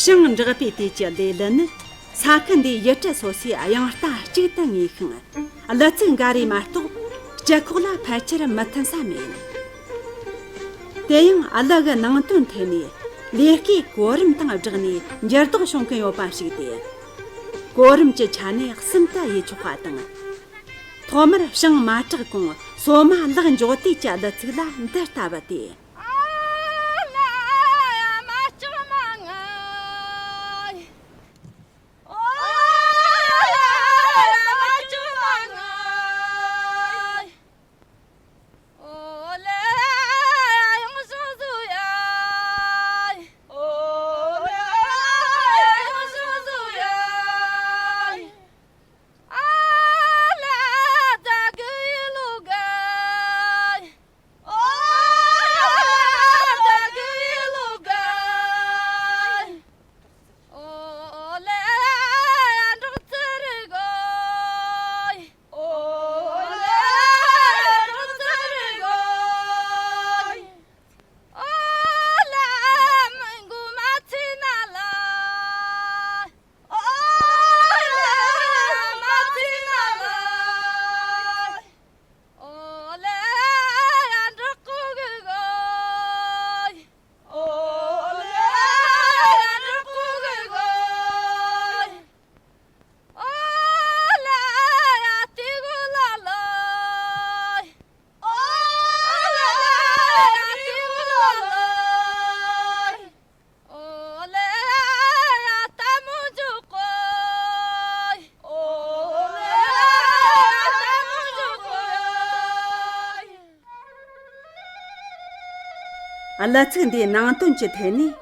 ཞིང་འབྲེག་པའི་དུས་ཀྱི་ལས་ལུ་ནི། ས་ཁུལ་འདིའི་ཡུལ་གྲུ་སོ་སོའི་དབྱངས་རྟ་གཅིག་ཏུ་ངེས་ཤིང་། གླུ་ཚིག་འགའ་རེ་མ་གཏོགས་སྤྱི་ཁོག་ལ་ཕལ་ཆེར་མི་མཐུན་ས་མེད། དེ་ཡང་གླུ་གི་ནང་དོན་ཐད་ནས་ལས་ཀའི་གོ་རིམ་དང་སྦྲགས་ནས་འགྱུར་ལྡོག་བྱུང་གིན་ཡོད་པ་ཞིག་སྟེ། གོ་རིམ་གྱི་ཆ་ནས་གསུམ་དུ་དབྱེ་ཆོག་པ་དང་། ཐོག་མར་ཞིང་མ་དྲེགས་གོང་སོ་མ་ལག་འཇོག་དུས་ཀྱི་གླུ་ཚིག་ལ་འདི་ལྟ་བུ་སྟེ། གླུ་ཚིག་འདིའི་ནང་དོན་གྱི་ཐད་ནས་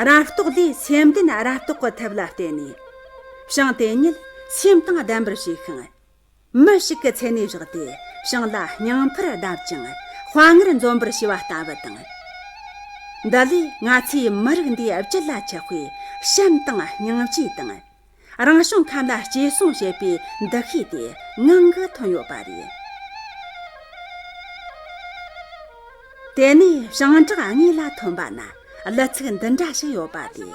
རབ་རྟོག་ལས་སེམས་ལྡན་རབ་རྟོག་གི་ཐབས་ལ་བརྟེན་ནས། ཞིང་དེ་ཉིད་སེམས་དང་ལྡན་པར་བྱས་ཤིང་། མི་ཞིག་གི་མཚན་ནས་བཞག་སྟེ་ཞིང་ལ་སྙིང་ཕུར་བརྡབ་ཅིང་དཔའ་ངར་འཛོམས་པར་བྱས་པ་ལྟ་བུ་དང་། འདི་ལས་ང་ཚོའི་མི་རིགས་འདིའི་རྒྱུད་ལ་ཆགས་པའི་བྱམས་དང་སྙིང་རྗེ་དང་། རང་བྱུང་ཁམས་ལ་གཅེས་སྲུང་བྱེད་པའི་འདུ་ཤེས་དེ་ངང་གིས་ཐོན་ཡོད་པ་རེད། དེ་ནས་ཞིང་བྲག་དངོས་ལ་ཐོན་པ་ན་གླུ་ཚིག་འདི་འདྲ་ཞིག་ཡོད་པ་དེ།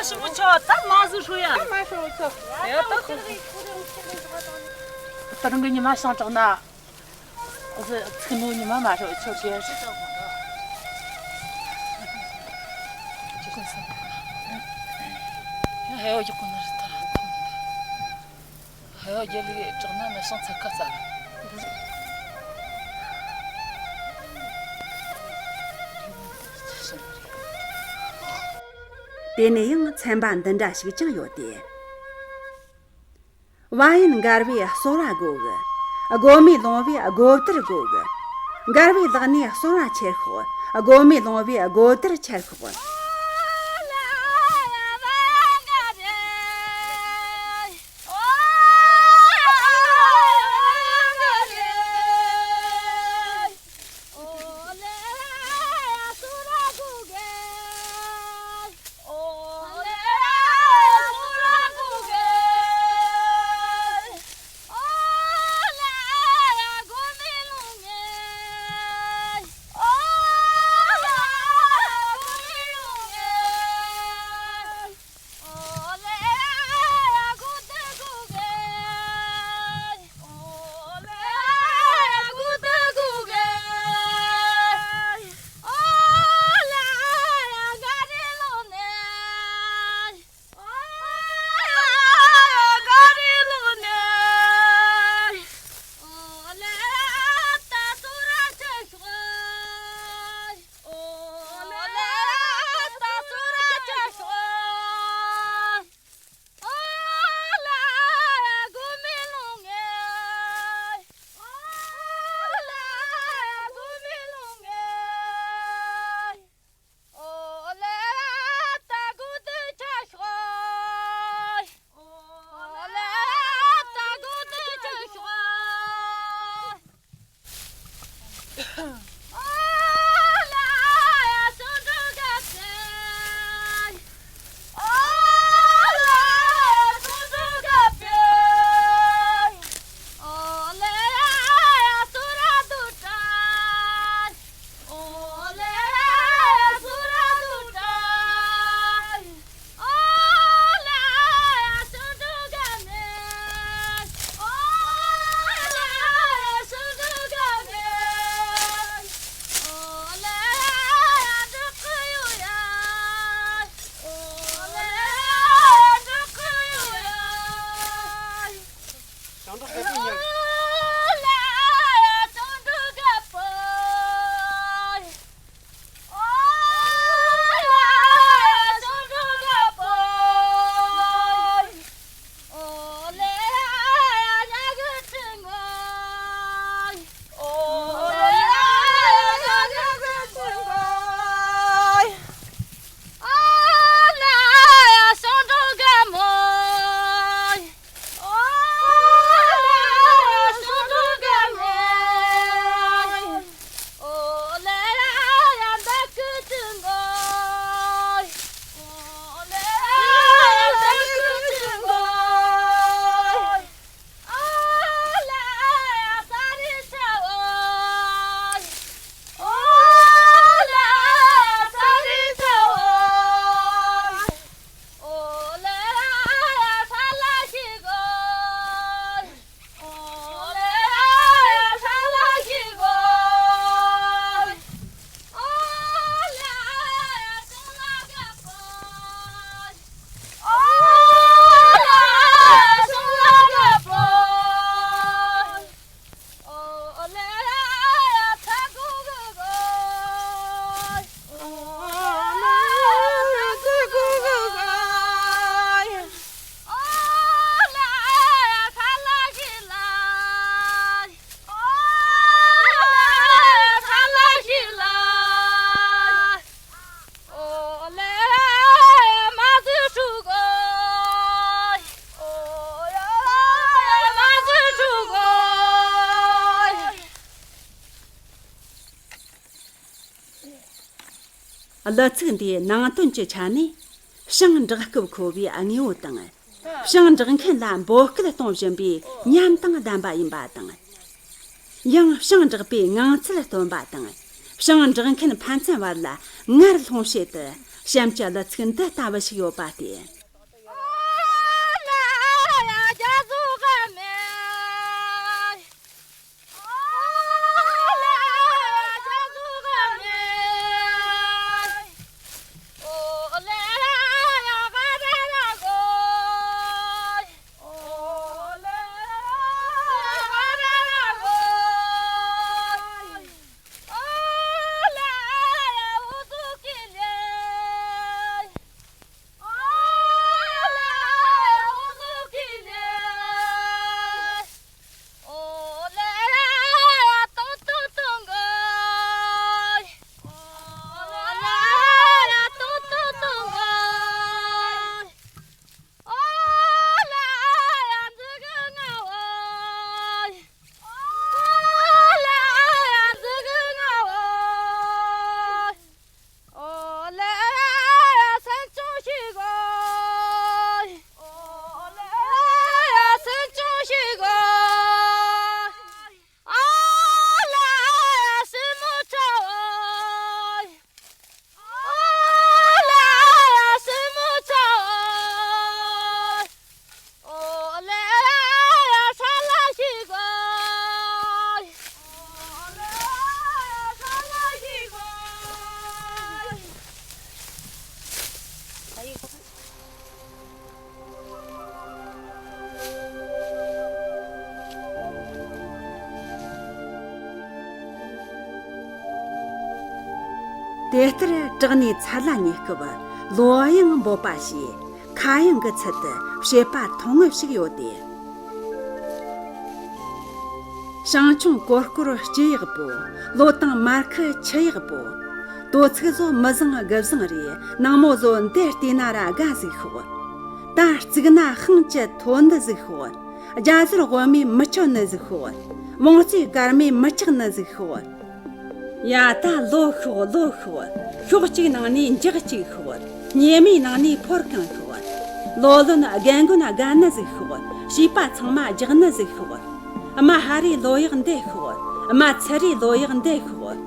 ཆོ་ད་མ་ཟིག་ཧྲུ་ཡ། ད་མ་ཧྲུ་ཆོ། ཡ་ད་ཁོ། ད་རང་གི་ཉི་མ་ཤང་དྲག་ན། ཨ་ཟི་ཚིག་ནོ་ཉི་མ་མ་ཧྲུ་ཆོ་ཞེས། ཧེ་ཡོ་ཡི་ཀུན་ནར་ཐར། ཧེ་ཡོ་རྒྱལ་ལི་དྲག་ན་མི་ཤང་ཚ་ཁ་ཚ། དེ་ནས་ཡང་ཚན་པ་འདི་འདྲ་ཞིག་ཀྱང་ཡོད་དེ། བ་ཡན་མགར་བའི་གསོལ་བ་དགོ་གི། སྒོ་མེ་ལོང་བའི་སྒོ་དར་དགོ་གི། མགར་བའི་ལག་ནས་གསོལ་བ་ཁྱེར་ཤོག། སྒོ་མེ་ལོང་བའི་སྒོ་དར་ཁྱེར་ཤོག། གླུ་ཚིག་འདིའི་ནང་དོན་གྱི་ཆ་ནས། ཞིང་འབྲོག་སྐབས་མཁོ་བའི་དངོས་པོ་དང་། ཞིང་འབྲོག་མཁན་ལ་འབོད་སྐུལ་གཏོང་བཞིན་པའི་ཉམས་དང་ལྡན་པ་ཡིན་པ་དང་། ཡང་ཞིང་འབྲོག་པའི་ངང་ཚུལ་སྟོན་པ་དང་། ཞིང་འབྲོག་མཁན་ཕན་ཚུན་བར་ལ་ངར་སློང་བྱེད་དུ་ གཤམ་གྱི་གླུ་ཚིག་འདི་ལྟ་བུ་ཞིག་ཡོད་པ་སྟེ། དེ་ལྟར་བྲག་ནས་ཚར་ལ་ཉེ་སྐབས་ལོ་གཡང་འབོད་པ་ཞེས་ཁ་གཡང་གི་ཚུལ་དུ་བཤད་པ་མཐོང་ངོ་ཞིག་ཡོད་དེ། ཞིང་ཆུང་ཀོར་ཀོར་སྐྱི་གཡག་པོ། ལོ་དང་མར་ཁུ་ཆུ་གཡག་པོ། དོ་ཚིགས་བཟོ་མི་བཟང་དགུ་བཟང་རེད། ནངས་མོ་བཟོ་འདི་བལྟས་ན་ར་དགའ་ཟིག་ཤོག་ད་རྩིག་ན་ཤིང་བཅད་ཐོ་འདི་ཟིག་ཤོག་རྒྱ་ཟུར་དབུ་མའི་མི་ཆོད་ནི་ཟིག་ཤོག་བོང་རྩེ་སྐར་མའི་མི་ཆག་ནི་ཟིག་ཤོག་ཡ། ད་ལོ་ཤོག་ལོ་ཤོག་ཤོག་གཅིག་ནང་ནས་འཇག་གཅིག་ཤོག་ཉེས་མའི་ནང་ནས་ཕོར་གང་ཤོག་ལོ་ལོན་རྒན་རྒོན་དགའ་ནི་ཟིག་ཤོག་བྱིས་པ་ཚང་མ་རྒྱག་ནི་ཟིག་ཤོག་རྨ་ཧ་རའི་ལོ་གཡག་འདེད་ཤོག་རྨ་ཚུ་རའི་ལོ་གཡག་འདེད་ཤོག་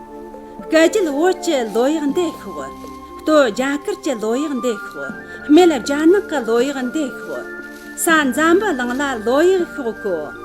སྐུ་རྒྱལ་བོད་ཀྱི་ལོ་གཡག་འདེད་ཤོག་སྟོད་རྒྱ་གར་གྱི་ལོ་གཡག་འདེད་ཤོག་སྨད་རྒྱ་ནག་གི་ལོ་གཡག་འདེད་ཤོག་ས་འཛམ་བུ་གླིང་ལ་ལོ་གཡག་ཤོག་གོ།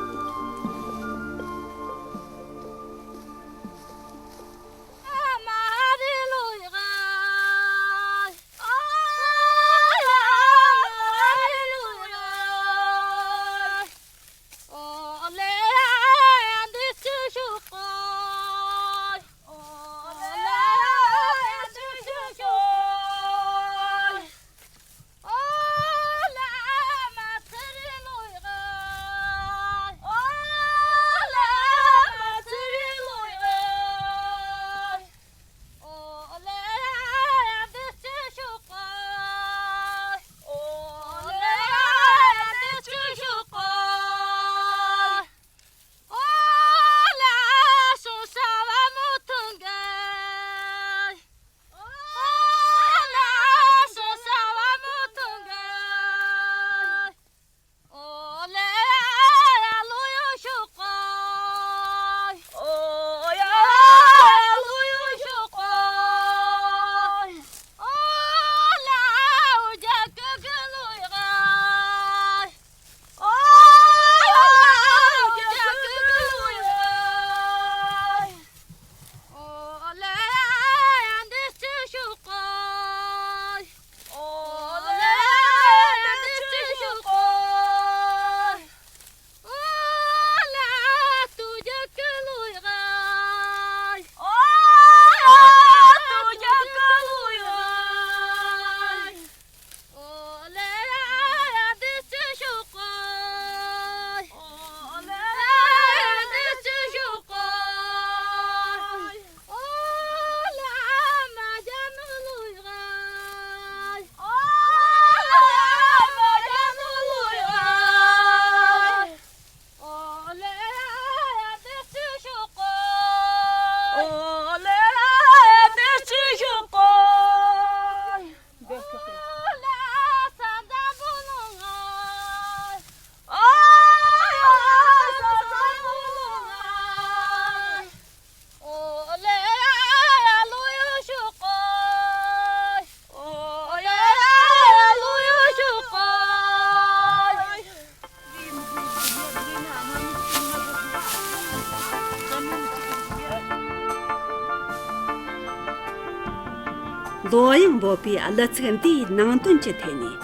ལོ་གཡང་འབོད་པའི་གླུ་ཚིག་འདིའི་ནང་དོན་གྱི་ཐད་ནས།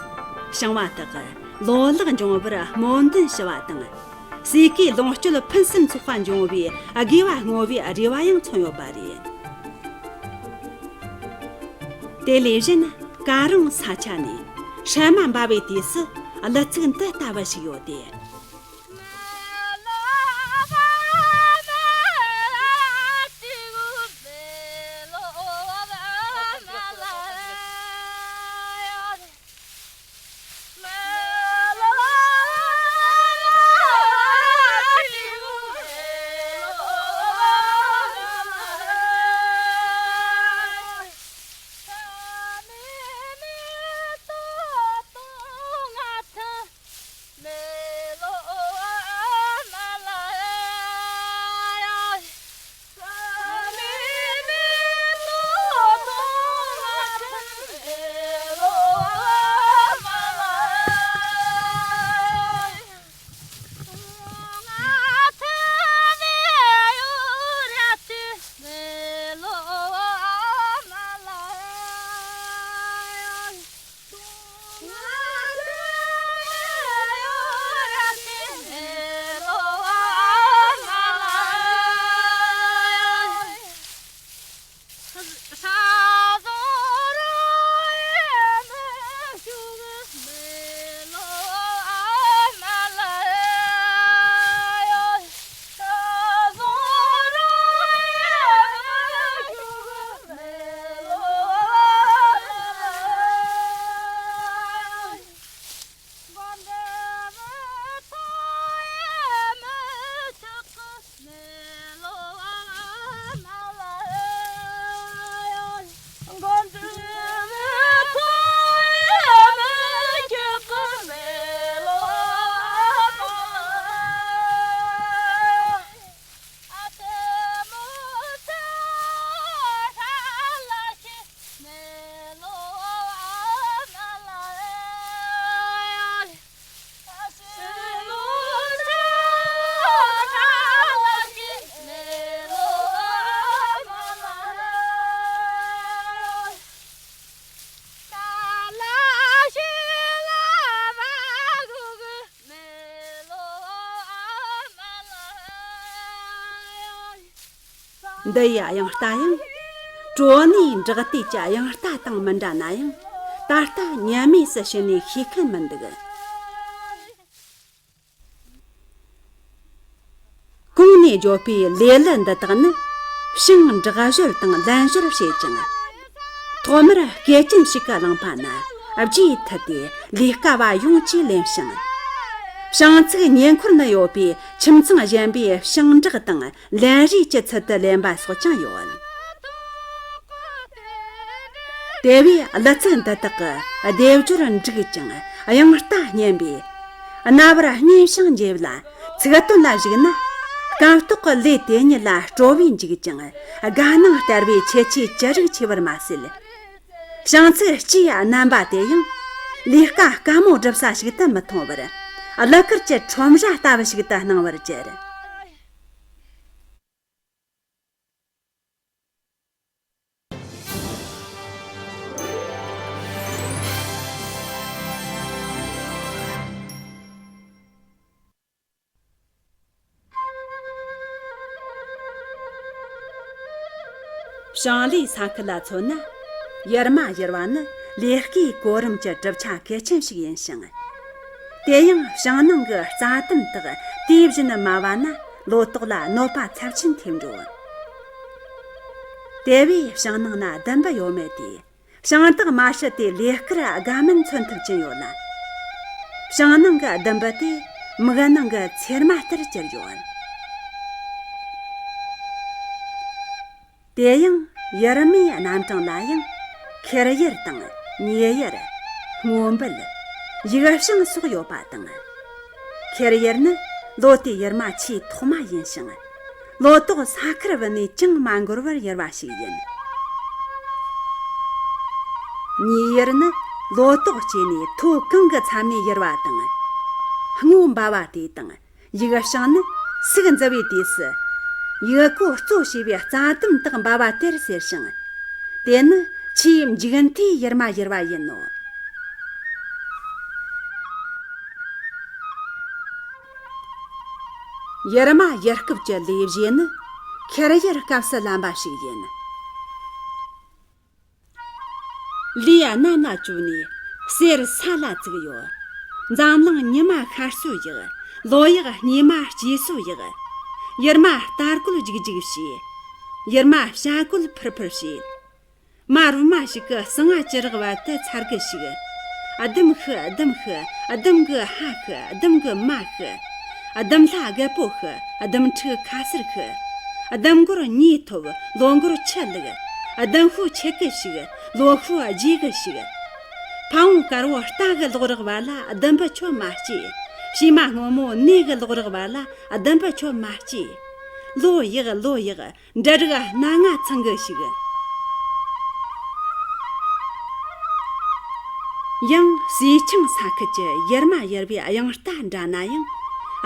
ཞིང་བ་དག་གིས་ལོ་ལེགས་འབྱུང་བར་སྨོན་འདུན་ཞུ་བ་དང་། ཟས་གོས་ལོངས་སྤྱོད་ཕུན་སུམ་ཚོགས་པ་འབྱུང་བའི་དགེ་བ་བསྔོ་བའི་རེ་བ་ཡང་མཚོན་ཡོད་པ་རེད། དེ་ལས་གཞན། ཀ་རོང་ས་ཆ་ནས་སྲན་མ་འབབ་པའི་དུས་སུ་གླུ་ཚིག་འདི་ལྟ་བུ་ཞིག་ཡོད་དེ། འདི་ཡི་དབྱངས་རྟ་ཡང་། གྲོ་ནས་འབྲག་དུས་ཀྱི་དབྱངས་རྟ་དང་མི་འདྲ་ན་ཡང་། ད་ལྟ་ཉམས་དམས་སུ་བྱས་ནས་ཤེས་མཁན་མི་འདུག། གོང་ནས་བརྗོད་པའི་ལེ་ལུ་འདི་དག་ནི་ཞིང་འབྲེག་གཞོལ་དང་ལན་གཞོལ་བྱེད་ཅིང་། ཐོག་མར་སྐེ་ཅན་ཞིག་གིས་བླངས་པ་ན་རྗེས་མཐུད་དེ་ལས་ཀ་བ་ཡོངས་ཀྱིས་ལེན་ཞིང་། བྱང་ཚིག་ཉེ་འཁོར་ན་ཡོད་པའི་ཁྱིམ་ཚང་གཞན་པས་ཞིང་འབྲེག་དང་ལན་རེས་ཀྱི་ཚུལ་དུ་ལེན་པ་སོགས་ཀྱང་ཡོད། དེ་བས་གླུ་ཚིག་འདི་དག་གི་སྡེབ་སྦྱོར་འགྲིག་ཅིང་དབྱངས་རྟ་སྙན་པས། རྣ་བར་སྙན་ཞིང་འཇེབས་ལ། ཚིག་དོན་ལ་གཞིགས་ན། སྐམ་ཐོག་གི་ལས་དེ་ཉིད་ལ་སྤྲོ་བས་འཇིགས་ཅིང་དགའ་སྣང་སྟེར་བའི་ཁྱད་ཆོས་ཅི་རིགས་ཆེ་བར་མ་ཟད། བྱང་ཚིག་སྤྱིའི་རྣམ་པ་དེ་ཡང་། ལས་ཀ་དཀའ་མོ་སྒྲུབ་ས་ཞིག་ཏུ་མི་མཐོང་བར། གླུ་གར་གྱི་ཁྲོམ་ར་ལྟ་བུ་ཞིག་ཏུ་སྣང་བར་གྱུར། ཞིང་ལས་ས་ཁུལ་ལ་མཚོན་ན། ཡུར་མ་ཡུར་བ་ནི་ལས་ཀའི་གོ་རིམ་གྱི་གྲུབ་ཆ་གལ་ཆེན་ཞིག་ཡིན་ཞིང་། དེ་ཡང་ཞིང་ནང་གི་རྩྭ་དུམ་དག་དུས་བཞིན་དམའ་བ་ན་ལོ་ཏོག་ལ་གནོད་པ་ཚབས་ཆེན་ཐེབས་འགྲོ། དེ་བས་ཞིང་ནང་ན་ལྡུམ་བུ་ཡོད་མེད་དེ། ཞིང་བདག་མ་ཤི་དེ་ལས་ཀར་དགའ་སྨོན་མཚོན་ཐུབ་ཀྱིན་ཡོད་ལ། ཞིང་ནང་གི་ལྡུམ་བུ་དེ་མིག་ནང་གི་ཚེར་མ་ལྟར་གྱུར་ཡོད། དེ་ཡང་ཡུར་མའི་རྣམ་གྲངས་ལ་ཡང་ཁེར་ཡུར་དང་ཉེ་ཡུར། སྔོ་འབུལ། ཡིག་བྱང་སོགས་ཡོད་པ་དང་། ཁེར་ཡུར་ནི་ལོ་དེའི་ཡུར་མ་ཆེས་ཐོག་མ་ཡིན་ཞིང་། ལོ་ཏོག་ས་ཁར་བུད་ནས་ཅང་མ་འགོར་བར་ཡུར་བ་ཞིག་ཡིན། ཉེ་ཡུར་ནི་ལོ་ཏོག་སྐྱེས་ནས་མཐོ་གང་གི་མཚམས་ནས་ཡུར་བ་དང་། སྔོ་འབབ་བ་དེ་དང་། ཡིག་བྱང་ནི་སུག་འཛུ་བའི་དུས་སུ། ཡིག་གོ་གཙོ་བྱས་པའི་རྩྭ་དུམ་དག་འབབ་བ་དེར་ཟེར་ཞིང་། དེ་ནི་ ཆེས་མཇུག་མཐའི་ཡུར་མ་ཡུར་བ་ཡིན་ནོ། ཡུར་མ་ཡུར་སྐབས་ཀྱི་ལས་བྱེད་ནི་ཁེར་ཡུར་སྐབས་སུ་ལམ་པ་ཞིག་ཡིན། ལས་གནམ་ན་བཅོས་ནས་གསེར་ས་ལ་བཙུགས་ཡོད། འཛམ་གླིང་ཉི་མ་ཤར་སོ་ཡག། ལོ་ཡག་སྙེ་མ་སྐྱེས་སོ་ཡག། ཡུར་མ་རྟ་རྒོད་རྒྱུག་རྒྱུག་བྱས། ཡུར་མ་བྱ་རྒོད་ཕུར་ཕུར་བྱས། མ་རུ་མ་ཞིག་གི་ཟང་ང་ཅི་རག་བར་དུ་ཚར་གི་ཞིག། ཨ་དམ་ཤི་ཨ་དམ་ཤི། ཨ་དམ་གི་ཧ་ཤི། ཨ་དམ་གི་མ་ཤི། ཨ་དམ་ལྷ་རྒད་པོ་ཤི། ཨ་དམ་ཕྲུག་ཁ་སེར་ཤི། ཨ་དམ་མགོར་ཉེས་ཐོབ། ལོ་མགོར་ཆུ་ལུག། ཨ་དམ་ཤུགས་ཆེ་གི་ཞིག། ལོ་ཤུགས་རྒྱས་གི་ཞིག། ཕ་བོང་དཀར་བོ་རྟ་གི་ལོག་རག་བ་ལ་ཨ་དམ་པ་ཁྱོད་མ་སྐྱེས། བྱེ་མ་སྔོན་མོ་ནས་གི་ལོག་རག་བ་ལ་ཨ་དམ་པ་ཁྱོད་མ་སྐྱེས། ལོ་ཡག་ལོ་ཡག། འབྲུ་རིགས་སྣ་ལྔ་ཚང་གི་ཞིག། ཡང་ཟས་ཆང་ཟ་ཁུལ་གྱི་ཡུར་མ་ཡུར་བའི་དབྱངས་རྟ་འདྲ་ན་ཡང་།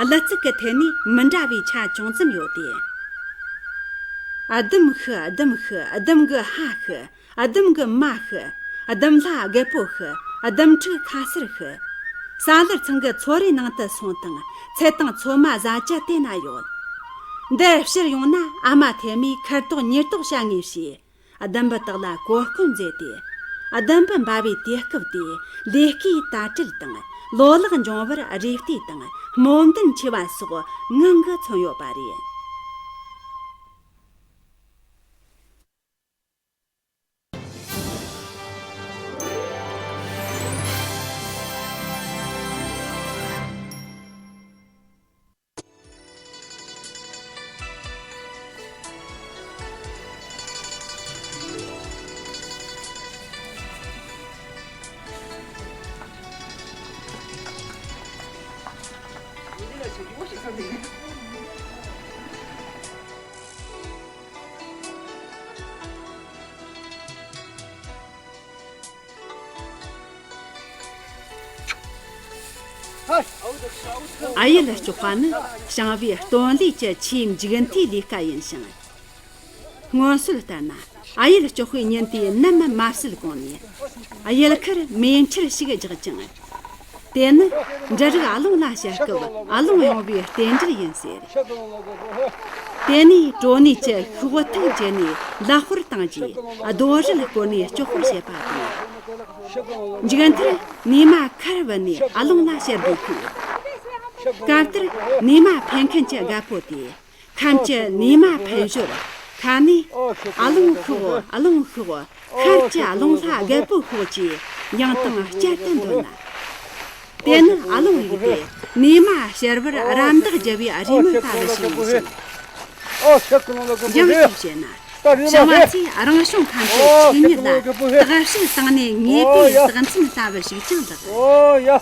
གླུ་ཚིག་གི་ཐད་ནས་མི་འདྲ་བའི་ཆ་ཅུང་ཙམ་ཡོད་དེ། ཨ་དམ་ཤི་ཨ་དམ་ཤི། ཨ་དམ་གི་ཧ་ཤི། ཨ་དམ་གི་མ་ཤི། ཨ་དམ་ལྷ་རྒད་པོ་ཤི། ཨ་དམ་ཕྲུག་ཁ་སེར་ཤི། ས་ལར་ཚང་གི་ཚོ་རའི་ནང་དུ་སོང་དང་ཚལ་དང་ཚོད་མ་ཟ་རྒྱུ་དེ་ན་ཡོད། འདི་ཕྱིར་ཡོང་ན་ཨ་མ་ཐེ་མིས་ཁར་ཏོག་ཉེར་ཏོག་བྱ་ངེས་ཞེས། ཨ་དམ་པ་དག་ལ་གོ་སྐོན་མཛད་དེ། ཨ་དམ་པ་འབའ་བའི་དུས་སྐབས་དེ་ལས་ཀའི་དར་ཁྲལ་དང་ལོ་ལེགས་འབྱུང་བར་རེ་ལྟོས་དང་སྨོན་འདུན་ཆེ་བ་སོགས་ངང་གིས་མཚོན་ཡོད་པ་རེད། ཨ་ཡེ་ལ་ལྕོག་པ་ནི་ཞིང་པའི་སྟོན་ལས་ཀྱི་ཆེས་མཇུག་མཐའི་ལས་ཀ་ཡིན་ཞིང་། སྔོན་སྲོལ་ལྟར་ན་ཨ་ཡེ་ལ་ལྕོག་པའི་ཉིན་དེ་ནམ་མ་བསིལ་གོང་ནས་ཨ་ཡེ་ལ་ཁར་མེ་འཕྲུལ་ཞིག་རྒྱག་ཅིང་། དེ་ནི་འབྲུ་རིགས་ཨ་ལོང་ལ་བཤལ་སྐབས་ཨ་ལོང་ཡོང་བའི་རྟེན་འབྲེལ་ཡིན་ཟེར། དེ་ནས་གྲོ་ནས་ཀྱི་ཤོག་ཐིག་བཅད་ནས་ལག་དཔར་བཏང་རྗེས་རྡོ་རིལ་བསྐོར་ནས་ལྕོག་པར་བྱེད་པ་དང་། མཇུག་མཐར་ནས་མ་ཁར་བུད་ནས་ཨ་ལོང་ལ་བཤལ་དགོས་ཁུལ། སྐབས་དེར་ནས་མ་འཕེན་མཁན་གྱི་རྒད་པོ་དེས་ཁམས་ཀྱི་ནས་མ་འཕེན་ཞོར་ཁ་ནས། ཨ་ལོང་ཤོག་ཨ་ལོང་ཤོག་ཁར་གྱི་ཨ་ལོང་ལྷ་རྒད་པོ་ཤོག་ཅེས་ཡང་དང་བསྐྱར་དུ་འདོན་ན། དེ་ནི་ཨ་ལོང་རིགས་དེ་ནས་མ་བཤལ་བར་རམ་འདེགས་རྒྱབ་པའི་རེའུ་མིག་ལྟ་བུ་ཞིག་ཡིན་ཞིང་། ཡང་ཅིག་བཤད་ན། ཞིང་པ་ཚོས་རང་བྱུང་ཁམས་ཀྱི་ཆོས་ཉིད་ལ་བརྟག་དཔྱད་བཏང་ནས་ངེས་པའི་རྟགས་མཚན་ལྟ་བུ་ཞིག་ཀྱང་ལགས།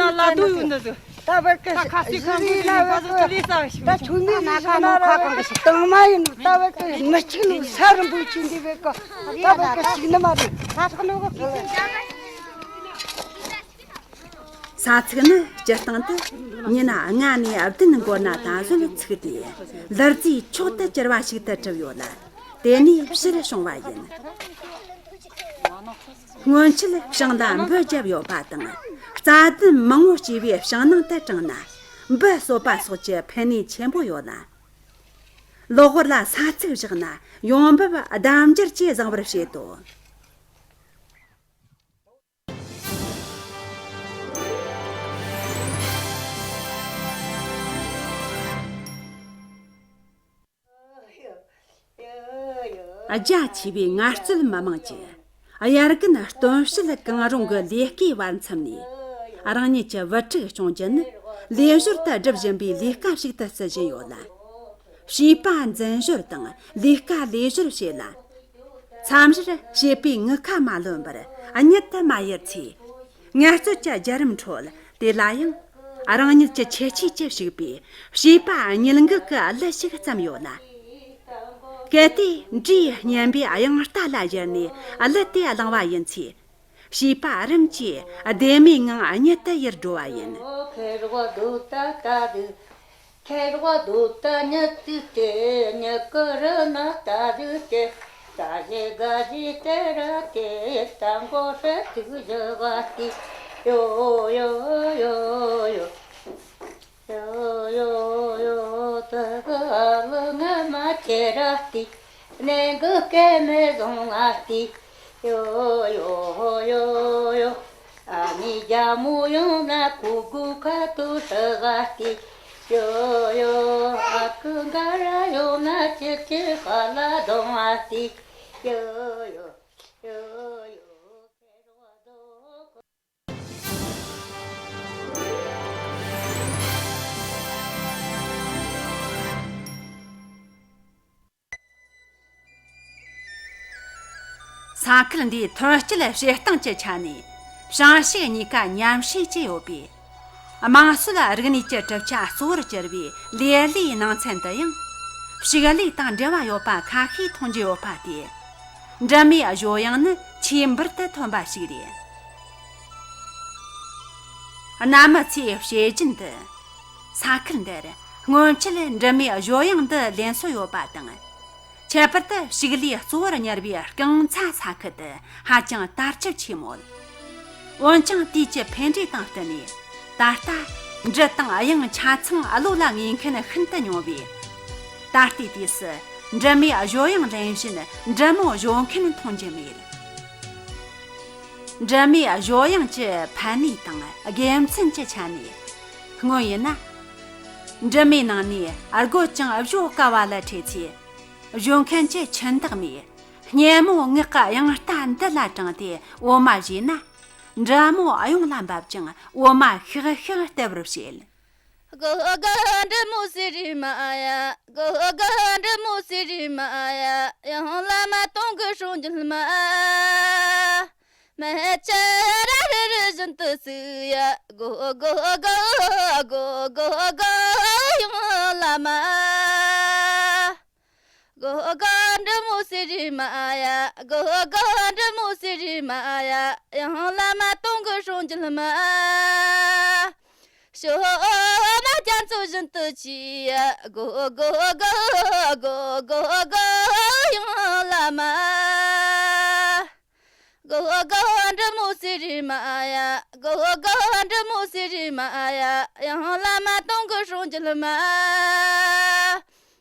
ན་ལ་དུ་ཡོད་ནི་ཟིག་ད་བར་གི་ད་ཁ་སི་གང་གི་ཡིན་པ་ཟིག་ད་ལས་ས་ཞིག་ད་ཆུ་ནི་ན་ཁ་ནོ་ཁ་གང་གི་ཞིག་དང་མ་ཡིན་ནོ། ད་བར་གི་མི་གཅིག་ནོ་ས་རིན་པོ་ཆེ་འདི་བས་གི་ད་བར་གི་ཞིག་ནི་མ་རེད། ས་ཚིགས་ནི་སྤྱིར་བཏང་དུ་ཉིན་ལྔ་ནས་བདུན་འགོར་ན་ད་གཟོད་ཚིག་སྟེ། ལར་རྫས་མཆོག་ཏུ་གྱུར་པ་ཞིག་ཏུ་གྲུབ་ཡོད་ལ། དེ་ནས་ཕྱིར་བྱུང་བ་ཡིན། སྔོན་ཆད་བྱང་ལ་འབུ་བརྒྱབ་ཡོད་པ་དང་། རྩྭ་ལྡུམ་མང་བོ་སྐྱེས་པའི་བྱང་ནང་དུ་དྲངས་ན། འབུ་གསོད་པ་སོགས་ཀྱི་ཕན་ནུས་ཆེན་པོ་ཡོད་ལ། གློ་བུར་ལ་ས་ཚིགས་བཞག་ན་ཡོང་འབབ་ལྡབ་འགྱུར་གྱིས་བཟང་བར་བྱེད་དོ། རྒྱ་ཆེ་བའི་ངལ་རྩོལ་མི་དམངས་ཀྱིས་དབྱར་དགུན་སྟོན་བྱེད་གང་རུང་གི་ལས་ཀའི་བར་མཚམས་ནས་རང་ཉིད་ཀྱི་བུ་ཕྲུག་སྐྱོང་རྒྱུ་ནི་ལས་ཞོར་དུ་སྒྲུབ་བཞིན་པའི་ལས་ཀ་ཞིག་ཏུ་བརྩི་བཞིན་ཡོད་ལ། བྱིས་པ་འཛིན་ཞོར་དང་ལས་ཀ་ལས་ཞོར་བྱེད་ལ། མཚམས་རེར་བྱིས་པའི་ངུ་ཁ་མ་ལོན་པར་གཉིད་དུ་མ་ཡུར་ཚེ། ངལ་རྩོལ་གྱི་བརྒྱུད་རིམ་ཁྲོད་དེ་ལ་ཡང་རང་ཉིད་ཀྱི་ཁྱད་ཆོས་ཀྱིས་ཕྱུག་པའི་བྱིས་པ་གཉིད་འགུག་གི་གླུ་ཞིག་བརྩམས་ཡོད་ལ། གལ་ཏེ་འབྲས་སྙན་པའི་དབྱངས་རྟ་ལ་གཞལ་ནས་གླུ་དེ་བླངས་པ་ཡིན་ཚེ། བྱིས་པ་རིམ་གྱིས་བདེ་མོའི་ངང་གཉིད་དུ་ཡུར་འགྲོ་བ་ཡིན། ཁེར་བ་དུ་ད་ད་དུ། ཁེར་བ་དུ་ད་ཉི་ཙི་ཏེ་ཉི་ཀི་རི་ན་ད་དུ་ཏེ། ད་ཞེ་ག་ཞེ་ཏེ་ར་ཏེ། ད་མགོ་ཧྲེ་ཏུ་ཞི་བ་ཏི། ཡོ་ཡོ་ཡོ་ཡོ། ཡོ་ཡོ་ཡོ། ད་གི་ཨ་ལི་ང་མ་ཁྱེར་ར་ཏི། ནེ་གི་སྐེ་མེ་བཟུང་ང་ཏི། ཡོ་ཡོ་ཡོ་ཡོ། ཨ་ནི་རྒྱ་མོ་ཡོང་ན་ཁུ་གུ་ཁ་ཏུ་ཧྲི་ག་ཏི། ཡོ་ཡོ། ཨ་ཁུ་འགའ་ར་ཡོང་ན་ཅི་ཅི་ཧ་ལ་གདོང་ང་ཏི། ཡོ་ཡོ་ཡོ་ཡོ། ས་ཁུལ་འདིའི་ཐོན་སྐྱེད་བྱེད་སྟངས་ཀྱི་ཆ་ནས་བྱང་ཕྱུག་གཉིས་ཀ་མཉམ་བསྲེས་ཀྱི་ཡོད་པས། དམངས་སྲོལ་རིག་གནས་ཀྱི་གྲུབ་ཆ་གཙོ་བོར་གྱུར་པའི་ལེ་ལོའི་ནང་ཚན་དུ་ཡང་ཕྱུགས་ལས་དང་འབྲེལ་བ་ཡོད་པ་ཁ་ཤས་མཐོང་རྒྱུ་ཡོད་པ་སྟེ། འབྲུ་མའི་བཞོ་གཡང་ནི་ཆེས་འབུར་དུ་ཐོན་པ་ཞིག་རེད། གནའ་མི་ཚོས་བཤད་རྒྱུན་དུ། ས་ཁུལ་འདིར་སྔོན་ཆད་འབྲུ་མའི་བཞོ་གཡང་འདི་ལེན་སྲོལ་ཡོད་པ་དང་། ཁྱད་པར་དུ་ཕྱུགས་ལས་གཙོ་བོར་གཉེར་བའི་རྐང་ཚ་ས་ཁུལ་དུ་ཧ་ཅང་དར་ཁྱབ་ཆེན་མོད། འོན་ཀྱང་དུས་ཀྱི་འཕེལ་འགྲོས་དང་བསྟུན་ནས། ད་ལྟ་འབྲི་དང་དབྱངས་ཆ་ཚང་བློ་ལ་ངེས་མཁན་ཤིན་ཏུ་ཉུང་བས། ད་ལྟའི་དུས་སུ་འབྲི་མོས་བཞོ་དབྱངས་ལེན་བཞིན་འབྲི་མོ་བཞོ་མཁན་མཐོང་རྒྱུ་མེད། འབྲི་མོས་བཞོ་དབྱངས་ཀྱི་ཕན་ནུས་དང་དགེ་མཚན་གྱི་ཆ་ནས། སྔོན་ཡིན་ན། འབྲི་མོའི་ནང་ནས་རྒོད་ཅིང་བཞོ་དཀའ་བ་ལ་འཕྲད་ཚེ། བཞོ་མཁན་གྱིས་ཆུ་འདག་མའི་སྙེ་མོ་ངག་གི་དབྱངས་རྟ་འདི་ལ་དྲངས་ཏེ་འོ་མ་བཞོས་ན། འབྲི་མོ་གཡུང་ལ་འབབ་ཅིང་འོ་མ་ཤག་ཤག་ལྟ་བུར་བྱེད། གོ་གོ་འབྲི་མོ་སེ་རི་མ་ཡ། གོ་གོ་འབྲི་མོ་སེ་རི་མ་ཡ། ཡང་བླ་མ་དུང་གི་སྲུང་འགྱེད་མ། མེ་ལྕེ་ར་རི་རི་བཞིན་དུ་བསུ་ཡ། གོ་གོ་གོ་གོ་གོ་གོ་ཡང་བླ་མ། གོ་གོ་འབྲི་མོ་སེ་རི་མ་ཡ། གོ་གོ་འབྲི་མོ་སེ་རི་མ་ཡ། ཡང་བླ་མ་དུང་གི་སྲུང་འགྱེད་མ། ཞོ་མ་རྒྱ་མཚོ་བཞིན་དུ་ཆེ་ཡ། གོ་གོ་གོ་གོ་གོ་གོ་ཡང་བླ་མ། གོ་གོ་འབྲི་མོ་སེ་རི་མ་ཡ། གོ་གོ་འབྲི་མོ་སེ་རི་མ་ཡ། ཡང་བླ་མ་དུང་གི་སྲུང་འགྱེད་མ།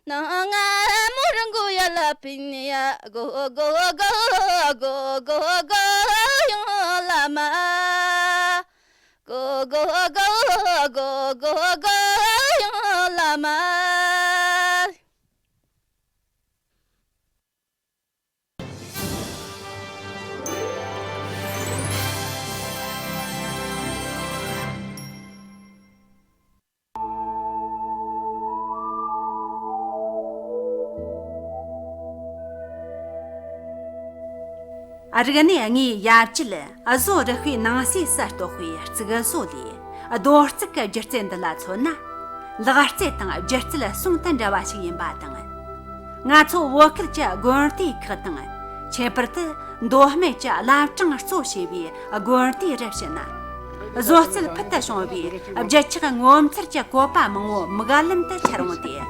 ནང་ང་མོ་རང་གོ་ཡ་ལ་ཕིན་ཡ། གོ་གོ་གོ་གོ་གོ་གོ་ཡང་བླ་མ། གོ་གོ་གོ་གོ་གོ་གོ་ཡང་བླ་མ། རིག་གནས་དངོས་ཡར་བཅུད་བཟོ་རིག་པའི་ནང་གསེས་སུ་གཏོགས་པའི་རྩིག་བཟོ་ལས། རྡོ་རྩིག་གི་སྒྱུ་རྩལ་འདི་ལ་མཚོན་ན། ལག་རྩལ་དང་སྒྱུ་རྩལ་ཟུང་དུ་འབྲེལ་བ་ཞིག་ཡིན་པ་དང་། ང་ཚོ་བོད་ཁུལ་གྱི་དགོན་སྡེ་ཁག་དང་། ཁྱད་པར་དུ་མདོ་སྨད་ཀྱི་བླ་བྲང་གཙོ་བྱས་པའི་དགོན་སྡེ་རུ་ཕྱིན་ན། བཟོ་རྩལ་ཕུལ་དུ་བྱུང་བའི་རྒྱུ་ཆག་ངོ་མཚར་གྱི་བཀོད་པ་མང་བོ་མིག་ལམ་དུ་འཆར་འོང་སྟེ།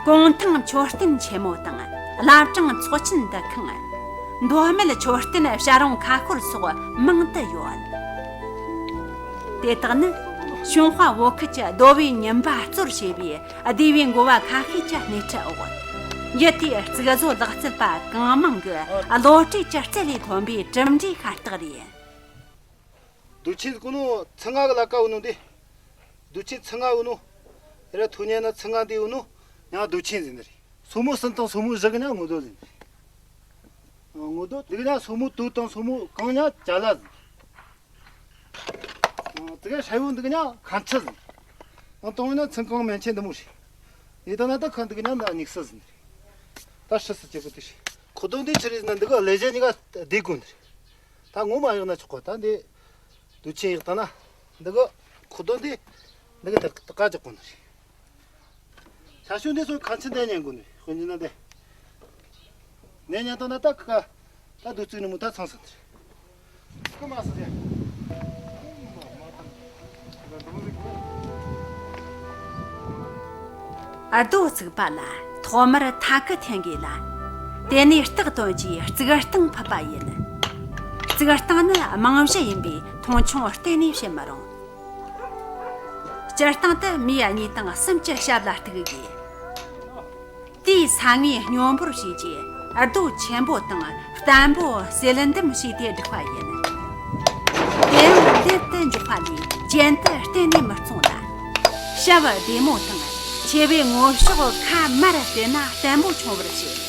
གུང་ཐང་མཆོད་རྟེན་ཆེན་མོ་དང་བླ་བྲང་ཚོགས་ཆེན་འདུ་ཁང་། མདོ་སྨད་མཆོད་རྟེན་བྱ་རུང་ཁ་ཤོར་སོགས་མང་དུ་ཡོད། དེ་དག་ནི་ཞུན་ཧྭ་བོད་ཁུལ་གྱི་རྡོ་བའི་ཉིན་པ་གཙོར་བྱས་པའི་སྡེ་བའི་འགོ་བ་ཁ་ཤས་ཀྱི་སྣེ་ཁྲིད་འོག་ཡུལ་དེའི་རྩིག་བཟོ་ལག་རྩལ་པ་གང་མང་གི་བློ་གྲོས་ཀྱི་རྩལ་ལས་ཐོན་པའི་གྲུབ་འབྲས་ཤ་སྟག་རེད། རྡོ་ཆེན་ཟེར་གོ་ནོ་ཚི་ང་གི་ལ་ཀ་ཡོད་ནོ་འདི། རྡོ་ཆེན་ཚི་ང་ཡོད་ནོ། ཡ་ར་ཐོ་ཉན་ན་ཚི་ང་འདི་ཡོད་ནོ། ཡང་རྡོ་ཆེན་ཟེར་ནི་རེད། སོར་མོ་གསུམ་དང་སོར་མོ་བཞི་གི་ནི་སྔོ་རྡོ་ཟེར་ནི་རེད། སྔོ་རྡོ་འདི་གི་ནི་སོར་མོ་དོ་དང་སོར་མོ་གང་ནི་ཅ་ལ་ཟེར་ནི་རེད། དེ་ག་ཧྲ་ཡོད་འདི་གི་ནི་ཁ་མཆུ་ཟེར་ནི་རེད། ཡང་དང་པོ་ནི་ཚིང་རྐང་མན་ཆད་འདི་མོ་རེད། ཡེ་ད་ན་ད་ཁ་འདི་གི་ནི་ད་སྙིགས་སི་ཟེར་ནི་རེད། ད་ཧྲི་སི་བྱེད་གོ་དེ་རེད། ཁུ་རྡོ་འདི་ཆི་རེད་ཟེར་ན་འདི་གི་ཀླད་གཞི་གཉིས་ཀ་བསྡུས་དགོས་ནི་རེད། ད་ངོ་མ་གཡུག་ན་ཆོག་གོ། ད་འདི་རྡོ་ཆེན་གཡུག་བཏང་ན། འདི་གི་ཁུ་རྡོ་འདི་འདི་གི་ད་ད་ག་རྒྱག་དགོས་ནི་རེད། ཤ་ཤུ་འདི་ཚོ་ཁ་མཆུ་འདི་ཉན་དགོས་ནི་རེད། དཔེར་ན་འདི་ནས་ཉན་བཏང་ན་ད་ཁ་ད་རྡོ་རྩིག་ནི་མོ་ད་ཚང་ས་ནི་རེད། ཁ་མ་སི་རེད། རྡོ་བརྩིགས་པ་ལ་ཐོག་མར་ཐ་ཀི་འཐེན་དགོས་ལ། དེ་ནས་སྟག་དོན་གྱིས་རྩིག་སྟེང་ཕུབ་པ་ཡིན། རྩིག་སྟེང་ནི་རྨང་གཞི་ཡིན་པས་མཐོང་ཆུང་གཏན་ནས་བྱེད་མི་རུང་། སྤྱིར་བཏང་དུ་མི་གཉིས་དང་གསུམ་གྱི་ཞབས་ལ་གཏུག་དགོས། དེའི་ས་ངོས་སྙོམས་པོར་བྱས་རྗེས་རྡོ་ཆེན་པོ་དང་བརྟན་པོ་བསལ་འདེམས་བྱས་ཏེ་བསྒྲིགས་པ་ཡིན། དེ་ཡང་ལེབ་ཏུ་འཇོག་པ་ལས་གྱེན་དུ་གཏན་ནས་མི་བརྫངས་ལ། ཞབས་བདེ་མོ་དང་ཆེ་བའི་ངོ་ཕྱོགས་ཁ་མར་བལྟས་ན་བརྟན་པོ་འཁྱོངས་པར་བྱེད།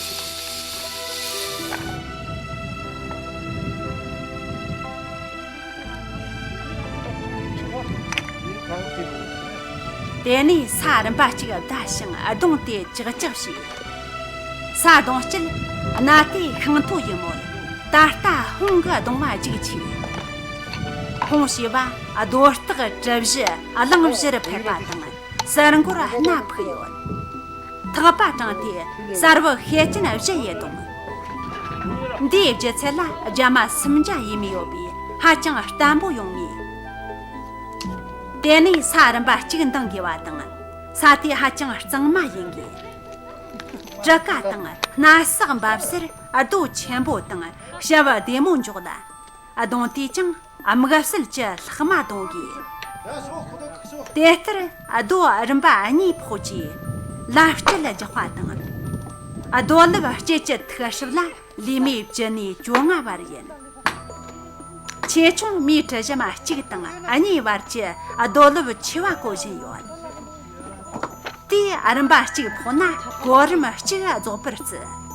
དེ་ནས་ས་རིམ་པ་གཅིག་བརྡར་ཞིང་རྡུང་སྟེ་ཅག་ཅག་བྱས། ས་རྡུང་དཀྱིལ་གནའ་དུས་ཤིང་ཐོ་ཡིན་མོད། ད་ལྟ་ཧོང་གི་རྡུང་བ་རྒྱུག་ཆེ། ཧོང་ཞེས་པ་རྡོ་སྟག་གྲུ་བཞི་གླིང་བཞི་རུ་ཕེབས་པ་དང་། གསར་འགོར་སྣ་ཕུག་ཡོད། ཐག་པ་དྲངས་ཏེ་གསར་བུ་ཤེད་ཅན་བཞི་ཡི་དོང་། འདིའི་ལྗིད་ཚད་ལ་རྒྱ་མ་སུམ་བརྒྱ་ཡས་མས་ཡོད་པས་ཧ་ཅང་བརྟན་པོ་ཡོང་ངེས། དེ་ནས་ས་རིམ་པ་གཅིག་འདང་དགོས་པ་དང་། ས་དེ་ཧ་ཅང་གཙང་མ་ཡིན་དགོས། གྲུ་ཁ་དང་སྣ་སག་འབབ་སར་རྡོ་ཆེན་པོ་དང་ཞབས་བདེ་མོ་འཇོག་ལ། རྡུང་དུས་ཀྱང་དམིགས་བསལ་གྱི་ལྷག་མ་གཏོང་དགོས། དེ་ལྟར་རྡོ་རིམ་པ་གཉིས་ཕོག་རྗེས་ལམ་དཀྱིལ་རྒྱག་པ་དང་། རྡོ་ལེབ་སྐྱེལ་གྱི་ཐིག་ཤུབས་ལ་ལི་མི་བཅུ་ནས་བཅོ་ལྔ་བར་ཡིན། ཆེ་ཆུང་མིའི་གྲུ་གཞི་མ་གཅིག་དང་གཉིས་བར་གྱི་རྡོ་ལེབ་ཆེ་བ་བཀོལ་བཞིན་ཡོད། དེས་རིམ་པ་གཅིག་ཕོག་ན་གོ་རིམ་གཅིག་རྫོགས་པར་བརྩི།